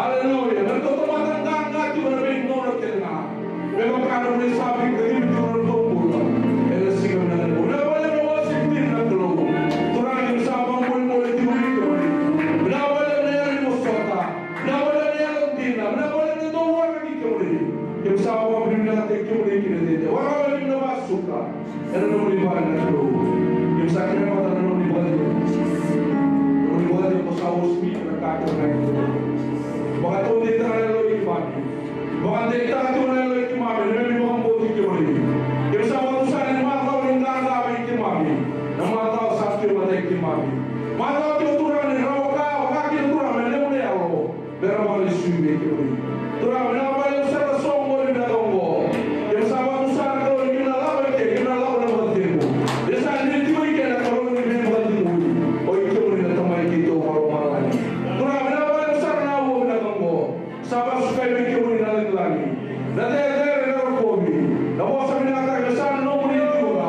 Aleluya. Na tamata qaqa tiko na veigauna kece ga. Me vaka na vuna sa veikacivi tiko na nodatou bula ena siga vinaka nikua. Vinaka vakalevu na wasei dina na Kalou. Turaga, keimami sa vakamolimoli tiko vei kemuni. Vinaka vakalevu na yalo ni vosota. Vinaka vakalevu na yalo dina. Vinaka vakalevu na dau waraki kemuni. Keimami sa vakavinavinakataki kemuni kina dede. Vakarau keimami na vakasuka. Ena nomuni vale na Kalou. Keimami sa kere mada na nomuni vakacegu. Nomuni vakacegu ko sa uasivi ena ka kece ga e Kalou. Vakataudeitaka na yalo i keimami. Vakadeitaka tiko na yalo i keimami, na neimami vakabauti kemuni. Keimami sa vakatusa ni macawa ni qaqa vei keimami. Na macawa sa tu e matai keimami. Macawa tiko Turaga ni rawa ka, vaka kina Turaga me levu na yalo. Bera vakalesuvi vei kemuni. Turaga, vinaka vakalevu sara na soqo ni vinaka oqo. Keimami sa vakatusa na Kalou ni keimami na lako eke, keimami na lako na vakacegu. Ni sa dui tiko eke na Kalou ni veivakacegui. O i kemuni na Tamai keitou vakalomalagi. Turaga, vinaka vakalevu sara na auwa vinaka oqo. Sa vakasukai vei kemuni na lagilagi. Na cecere, na rokovi. Na vosa vinaka, me sa nomuni tiko ga.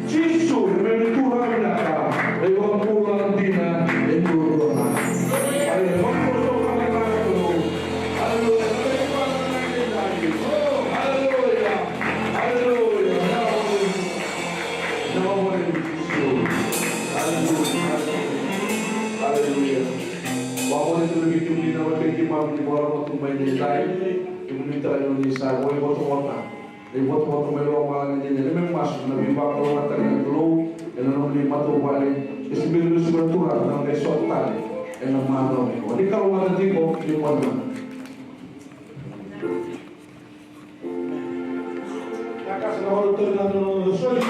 Jisu, na neimami Turaga vinaka, na iVakabula dina e duadua ga. Aleluya. Aleluya. Aleluya. Aleluya. Aleluya. Aleluya. Aleluya. Vakavinavinaka vei kemuni na wekaqu keimami ni vakarorogo tu mai edaidai. Kemuni tale ni sa vakavinavinaka. Ni votavota mai lomalagi dina, ena neimami masu na veivakalougatataki na Kalou ena nomuni matavuvale. Ke se bera ni lesu mai na Turaga, na qai sota tale ena macawa oqo. Ni kalougata tiko, ni bula vinaka. Na ka sa na vakalougatataki na noda soli.